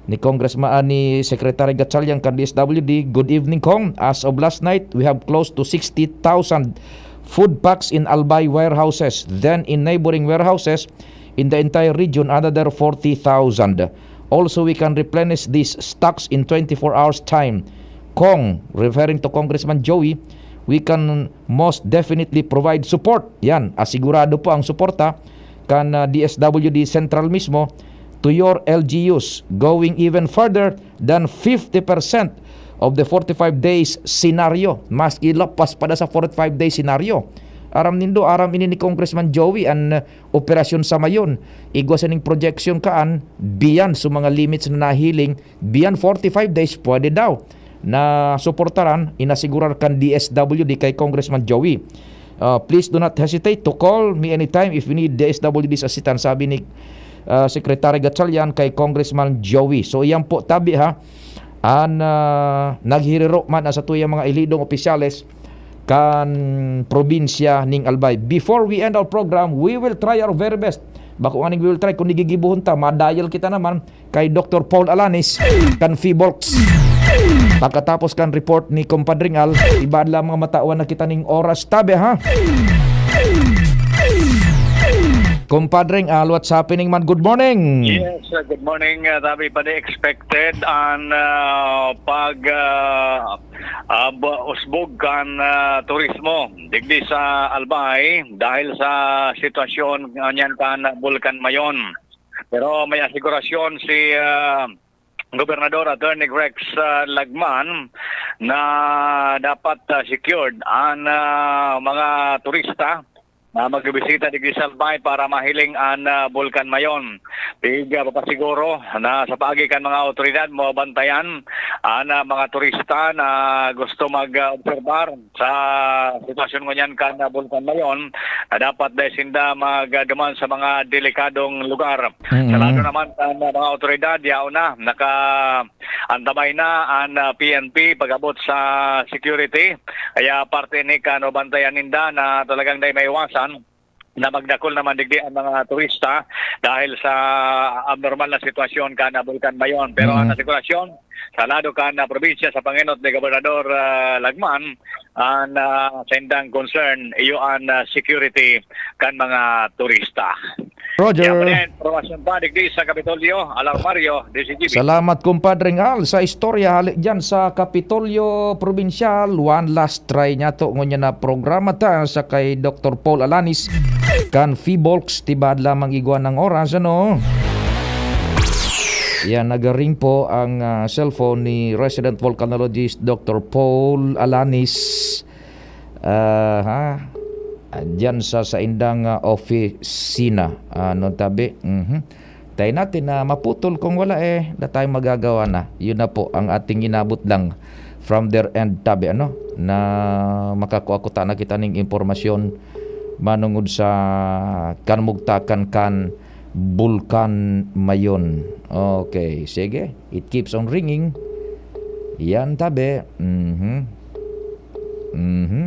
ni Congressman, ah, ni Secretary Gatchalian kan D S W D, "Good evening, Cong. As of last night, we have close to sixty thousand food packs in Albay warehouses. Then in neighboring warehouses in the entire region, another forty thousand. Also, we can replenish these stocks in twenty-four hours time. Cong," referring to Congressman Joey, "we can most definitely provide support." Yan, asigurado po ang suporta kan, ah, D S W D Central mismo to your L G Us, going even further than fifty percent of the forty-five days scenario. Mas ilapas pa da sa forty-five days scenario. Aram nindo, aram ini ni Congressman Joey an, ah, operasyon sa Mayon. Igwa sining projection kaan, beyond sa mga limits na nahiling, beyond forty-five days, pwede daw na suportaran, inasigurar kan D S W D kay Congressman Joey. Ah, please do not hesitate to call me anytime if you need D S W D's assistance, sabi ni, ah, Secretary Gatchalian kay Congressman Joey. So, iyan po, tabi ha, an, ah, naghiriro man ang satuyang mga elidong opisyales kan probinsya ning Albay. Before we end our program, we will try our very best. Bako nganing we will try, kung nigigibohon ta, ma-dial kita naman kay Doktor Paul Alanis kan Fibolx. Pagkatapos kan report ni Compadring Al, iba lamang matawan na kita ning oras, tabi ha? Compadring Al, what's happening man? Good morning. Yes, uh, good morning. Uh, tabi pa di expected an uh, pag uh, uh, bu- usbog kan uh, turismo digdi sa Albay dahil sa sitwasyon uh, niyan kan Bulkan Mayon. Pero may asigurasyon si uh, Gobernador Attorney Rex uh, Lagman na dapat uh, secured an uh, mga turista na magbisita digdi sa Albay para mahiling an ah, Bulkan Mayon. Pig ah, papasiguro na sa paagi kan mga awtoridad mabantayan an ah, mga turista na gusto mag-obserbar sa sitwasyon ngunyan kan ah, Bulkan Mayon na dapat dai sinda magduman sa mga delikadong lugar. Mm. Sa lado naman kan ah, mga awtoridad, yaon na naka antabay na an ah, P N P pag-abot sa security. Kaya parte ni kan mabantayan ninda na talagang dai maiwasan na magdakul naman digdi ang mga turista dahil sa abnormal na sitwasyon kan ah, Bulkan Mayon. Pero ang Mm. asegurasyon sa lado kan ah, probinsya sa pangenot ni Gobernador ah, Lagman, ang ah, sa indang concern, iyo an ah, security kan mga turista. Kaya pa Roger. rin, impormasyon pa digdi sa Kapitolyo, Alarmario, D Z G B. Salamat, Compadre Al, sa istorya hali dyan sa Kapitolyo Probinsyal. One last try niya to. Ngunyan na programa ta sa kay Doktor Paul Alanis kan Fibolx. Tibad lamang igwa ng oras, ano? Yan, nagaring po ang ah, cellphone ni resident volcanologist Doktor Paul Alanis. Ah, ha? Ah, diyan sa saindang ah, opisina. Ano tabi? Mhm. Tayo natin na maputol kung wala eh. Wala tayong magagawa na. Yun na po ang ating inabot lang from their end tabi. Ano? Na makakuha ko ta na kita ning impormasyon manungod sa kanmugtakan kan Bulkan Mayon. Okay, sige. It keeps on ringing. Yan tabi. Mhm. Mhm.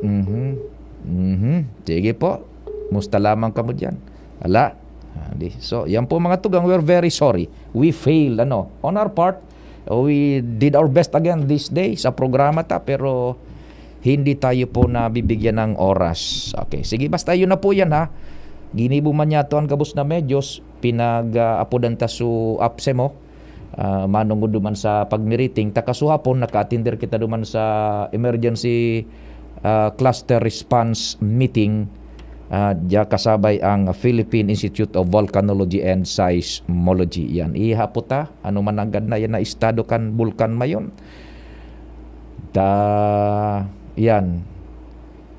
Mhm. Mhm. Sige po. Musta lamang kamo diyan? Ala. Ah, di. So, yan po mga tugang, we're very sorry. We failed, ano, on our part. We did our best again this day sa programa ta, pero hindi tayo po nabibigyan ng oras. Okay, sige, basta yun na po yan ha. Ginibo man niya to ang gabos na medios, pinag-aapodan ta su apse mo. Ah, manungod duman sa pagmiriting, ta kasuhapon naka-attender kita duman sa emergency ah, cluster response meeting. Ah, diya kasabay ang Philippine Institute of Volcanology and Seismology. Yan, ihapot ta, ano man nanggad na yan na estado kan Bulkan Mayon. Ta, yan.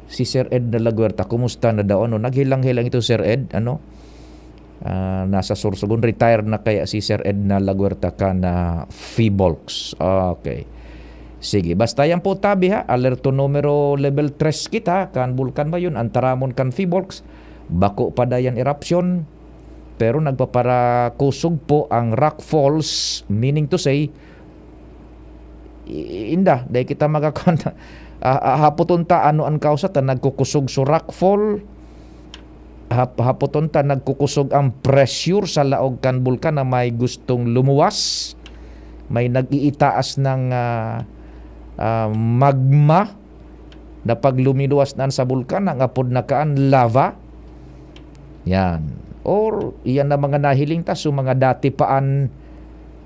Si Sir Ed na Laguerta, kumusta na daw? Ano, naghilang-hilang ito, Sir Ed? Ano? Ah, nasa Sorsogon, retired na kaya si Sir Ed na Laguerta kan Fibolx. Okay. Sige, basta yan po tabi ha. Alerto numero level tres kita kan Bulkan Mayon, ang taramon kan Fibolx. Bako pa dayan eruption, pero nagpaparakusog po ang rock falls, meaning to say, i- inda, dahil kita magkakanta. Ah, ah, hapoton ta ano ang kausa ta nagkukusog so rockfall. Hap, hapoton ta nagkukusog ang pressure sa laog kan bulkan na may gustong lumuwas. May nag-iitaas ng ah, ah, magma na pag lumiluwas na sa bulkan, ang apod na kaan lava. Yan. Or iyan na mga nahiling ta, so mga dati paan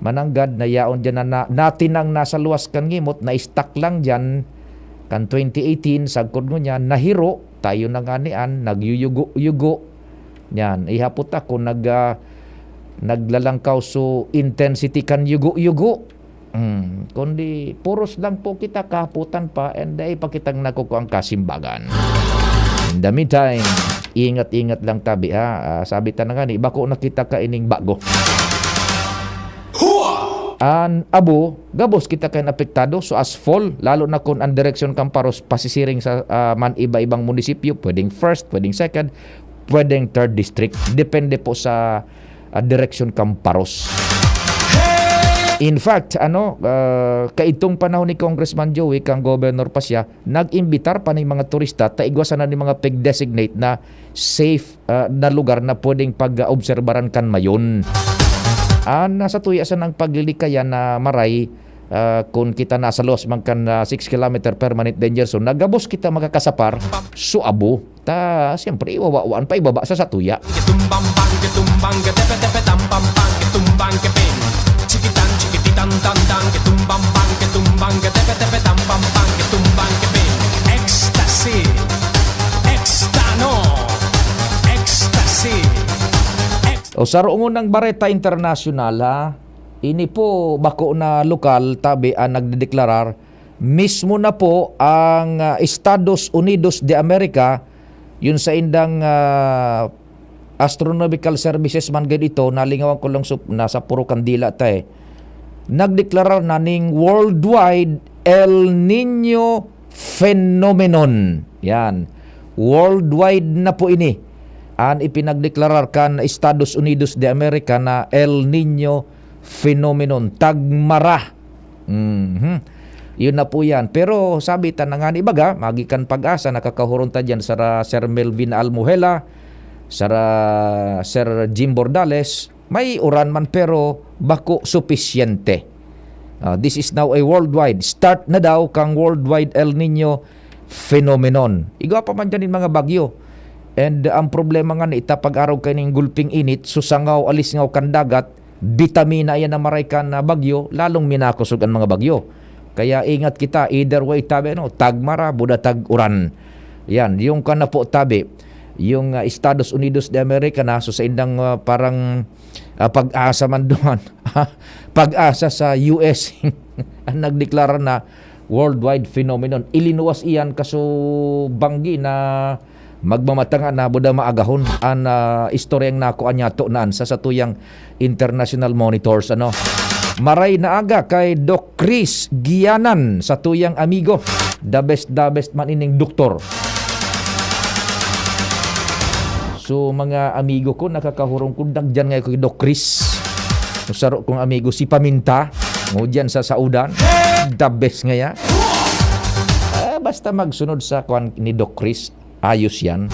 mananggad na yaon dyan na, na natin ang nasa luwas kan ngimot na stuck lang dyan Kan twenty eighteen, sagkod ngunyan, nahiro, tayo na nga niyan, nagyuyugo-yugo. Yan, ihapot ako, nag, ah, naglalangkaw so intensity kan yugo-yugo. Hmm, kundi puros lang po kita kahapotan pa and dai pa kitang nakukuang kasimbagan. In the meantime, ingat-ingat lang tabi, ha. Ah, sabi ta na nga ni, bako na kita kaining bago. An abo, gabos kita kan apektado, so as fall, lalo na kun an direksyon kan Paros pasisiring sa, ah, man iba-ibang munisipyo, pwedeng first, pwedeng second, pwedeng third district. Depende po sa, ah, direksyon kan Paros. In fact, ano, ah, kaidtong panahon ni Congressman Joey, kang Governor pa siya, nag-imbitar pa ning mga turista ta igwa sana ning mga pig-designate na safe, ah, na lugar na pwedeng pag-obserbaran kan mayon. Ah, nasa tuya sanang paglilikayan na maray, ah, kun kita nasa lawas man kan, ah, six kilometer permanent danger zone, na gabos kita makakasapar, so abo. Ta, siyempre, iwawawaan pa ibaba sa satuya. Kitumbang bang, kitumbang, katepe-tepe, tambang bang, kitumbang, kepeng. Chikitan, chikititan, tandang, kitumbang bang, kitumbang, katepe-tepe, tambang bang, kitumbang, kepeng. Ecstasy, ekstano, ecstasy, ex- O, sa roongon ng Bareta Internasyonal, ha? Ini po, bako na lokal, tabi, ang nagdedeklarar, mismo na po ang, ah, Estados Unidos de America, yun sa indang, ah, astronomical services man gad ito, nalingawan ko lang sup-, nasa puro kandila ta eh. Nagdeklarar na ning worldwide El Nino phenomenon. Yan. Worldwide na po ini. An ipinagdeklarar kan Estados Unidos de America na El Nino phenomenon. Tagmara. Mhm. Yun na po yan. Pero sabi ta na nga ni baga, magikan Pag-asa, nakakahuron ta dyan, sara Sir Melvin Almuhela, sara Sir Jim Bordales, may uran man pero bako supisyente. Ah, this is now a worldwide. Start na daw kang worldwide El Nino phenomenon. Igwa pa man dyan yung mga bagyo. And ang problema nga na ita pag-araw kayo ng gulping init, susangaw, alisngaw kan dagat, bitamina yan na maray kan, ah, bagyo, lalong minakosog ang mga bagyo. Kaya ingat kita, either way, tabi, no? Tagmara, buda tag-uran. Yan, yung kan na po, tabi, yung, ah, Estados Unidos de America na, so sa indang, ah, parang, ah, Pag-asa man duman, Pag-asa sa U S ang nagdeklara na worldwide phenomenon. Ilinuwas iyan kaso banggi na magmamatanga na buda maagahon an, ah, istoryang nakuan niya to naan sa satuyang international monitors, ano. Maray na aga kay Doc Chris Gianan, satuyang amigo. The best, the best man ining doktor. So, mga amigo ko, nakakahurong ko, dagyan nga ako kay Doc Chris. Ang saro kong amigo, si Paminta. Mo dyan sa Saudan. The best nga yan. Ah, basta magsunod sa kwan ni Doc Chris. Ayos yan.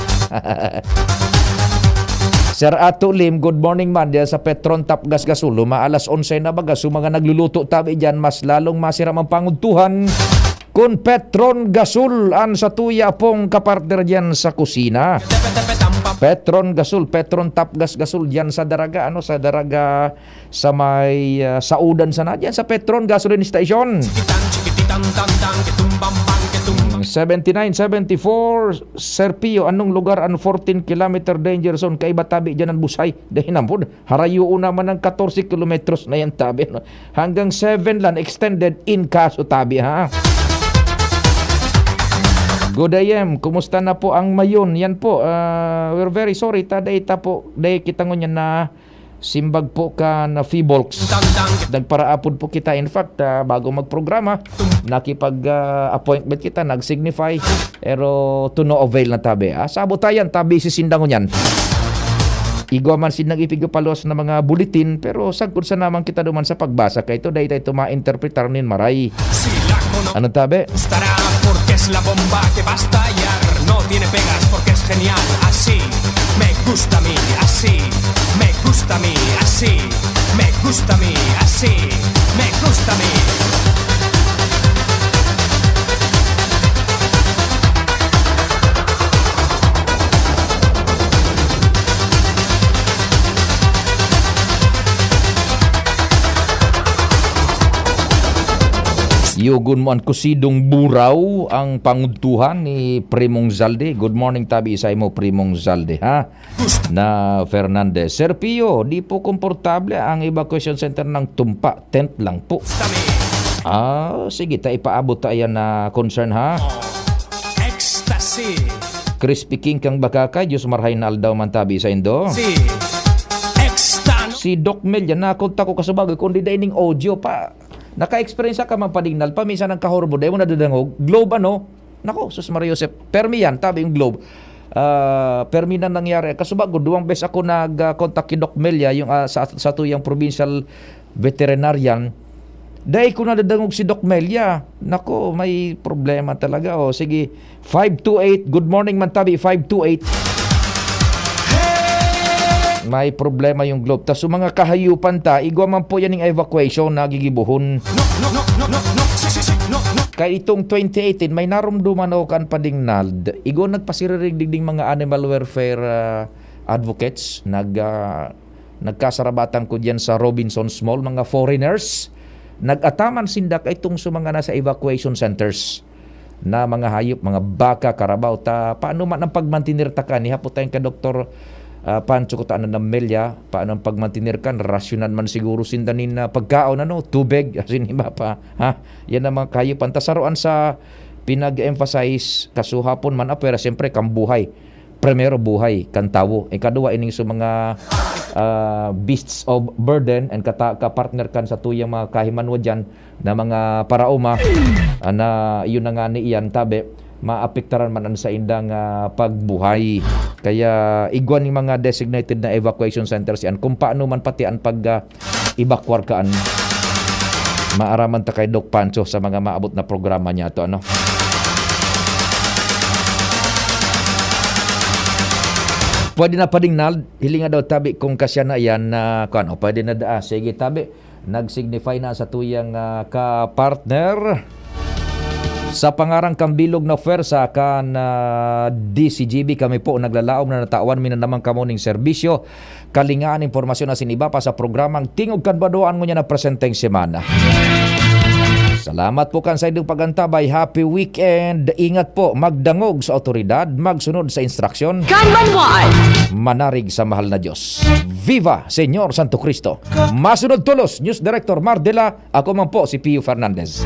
Sir Ato Lim, good morning man. Diyan sa Petron Tapgas Gasol, luma alas onse na baga. So, mga nagluluto tabi dyan, mas lalong masiram ang pangudtuhan. Kun Petron Gasol an satuya pong kapartner diyan sa kusina. Petron Gasol, Petron Tapgas Gasol diyan sa Daraga, ano, sa Daraga, sa may, ah, Saudan sana, diyan sa Petron Gasoline Station. Seventy-nine seventy-four, Sir Pio, anong lugar ang fourteen kilometer danger zone? Kaiba tabi diyan ang busay. Dahil naman, harayoon naman ng katorse kilometros na yan, tabi, no? Hanggang seven lang, extended in kaso tabi, ha? Good A M, kumusta na po ang Mayon? Yan po, ah, we're very sorry, ta, dahil ta po, dahil kita ngunyan na simbag po ka na Fibolks. Nagparaapod po kita. In fact, ah, bago magprograma, nakipag, ah, appointment kita, nag-signify, pero to no avail na tabi. Ah, sabot tayan, tabi si sindangon yan. Igwa man sin nag-ipigpapalos na mga bulletin, pero sagkod sa naman kita duman sa pagbasa kay ito, dahil tayo ma-interpretar nin maray. Sila ko no Ano tabi? Gustará porque es la bomba que va a estallar. No tiene pegas porque es genial. Así me gusta a mí, así me gusta a mí, así me gusta a mí, así me gusta a mí. Yugon mo an kusidong buraw, ang pangudtuhan ni Primong Zalde. Good morning, tabi sa imo, Primong Zalde, ha? Na Fernandez. Sir Pio, di po komportable ang evacuation center ng Tumpa. Tent lang po. Ah, sige, ta ipaabot ta yan na concern, ha? Ecstasy. Crispy King kang Bakakay, Diyos marhay na aldaw man tabi sa indo. Si Extan. Si Doc Mel, yan nakontak ko kasubago, kung di dai ning audio pa. Naka-experience ka man padignal, paminsan ang kahorbo, dai mo nadadangog. Globe ano? Nako, sus Maria Josep. Permi yan, tabi yung Globe. Ah, permi na nangyari. Kasubago, duwang beses ako nag-contact kay Doc Melia, yung ah, sa, sa tuyang provincial veterinarian. Dai ko nadadangog si Doc Melia. Nako, may problema talaga. O, sige. Five two eight, good morning man tabi, five two eight. May problema yung Globe. Tas yung mga kahayupan ta, igwa man po yan yung evacuation na gigibuhon. No, no, no, no, no, no. Si, si, si. No, no. Kay itong twenty eighteen, may narumduman ako kan padignal. Igwa nagpasiririg digding mga animal welfare ah, advocates, nag, ah, nagkasarabatan ko diyan sa Robinsons Mall, mga foreigners. Nag-ataman sinda kay itong sa mga nasa evacuation centers na mga hayop, mga baka, karabaw. Ta, paano man ang pagmantener ta kan? Ihapot tayong ka Doktor ah, Pancho Kutaan na Melia, paano ang pagmantener kan? Rasyonan man siguro sinda nin ah, pagkaon, ano, tubig, asin iba pa. Ha? Yan ang mga kahayupan. Ta saroan sa pinag-emphasize, kasuhapon man, ah, pero siyempre, kang buhay. Primero, buhay, kan tawo. Ikaduwa, ining sa mga ah, beasts of burden and kata, ka-partner kan sa tuyang mga kahimanwa dyan na mga paraoma ah, na yun na nga ni iyan, tabi, maapektaran man ang saindang ah, pagbuhay. Kaya igwa ni mga designated na evacuation centers yan kung paano man pati ang pag ah, evacuar kaan. Maaraman ta kay Doc Pancho sa mga maabot na programa niya to, ano? Pwede na padignal, hilinga daw tabi kung kasya na yan na, kung ano, pwede na daa. Sige, tabi, nag-signify na sa tuyang ah, ka-partner. Sa pangarang kambilog na pwersa kan ah, D C G B, kami po naglalaom na natawan mi na naman kamo ning serbisyo, kalingaan, impormasyon asin iba pa sa programang Tingog kan Banwaan ngunyan na presenteng semana. Salamat po kan sa inyong pag-antabay. Happy weekend. Ingat po. Magdangog sa awtoridad. Magsunod sa instruksyon. Kan Banwaan. Manarig sa mahal na Diyos. Viva Señor Santo Cristo. Masunod tolos, News Director Mar Dela. Ako man po si Pio Fernandez.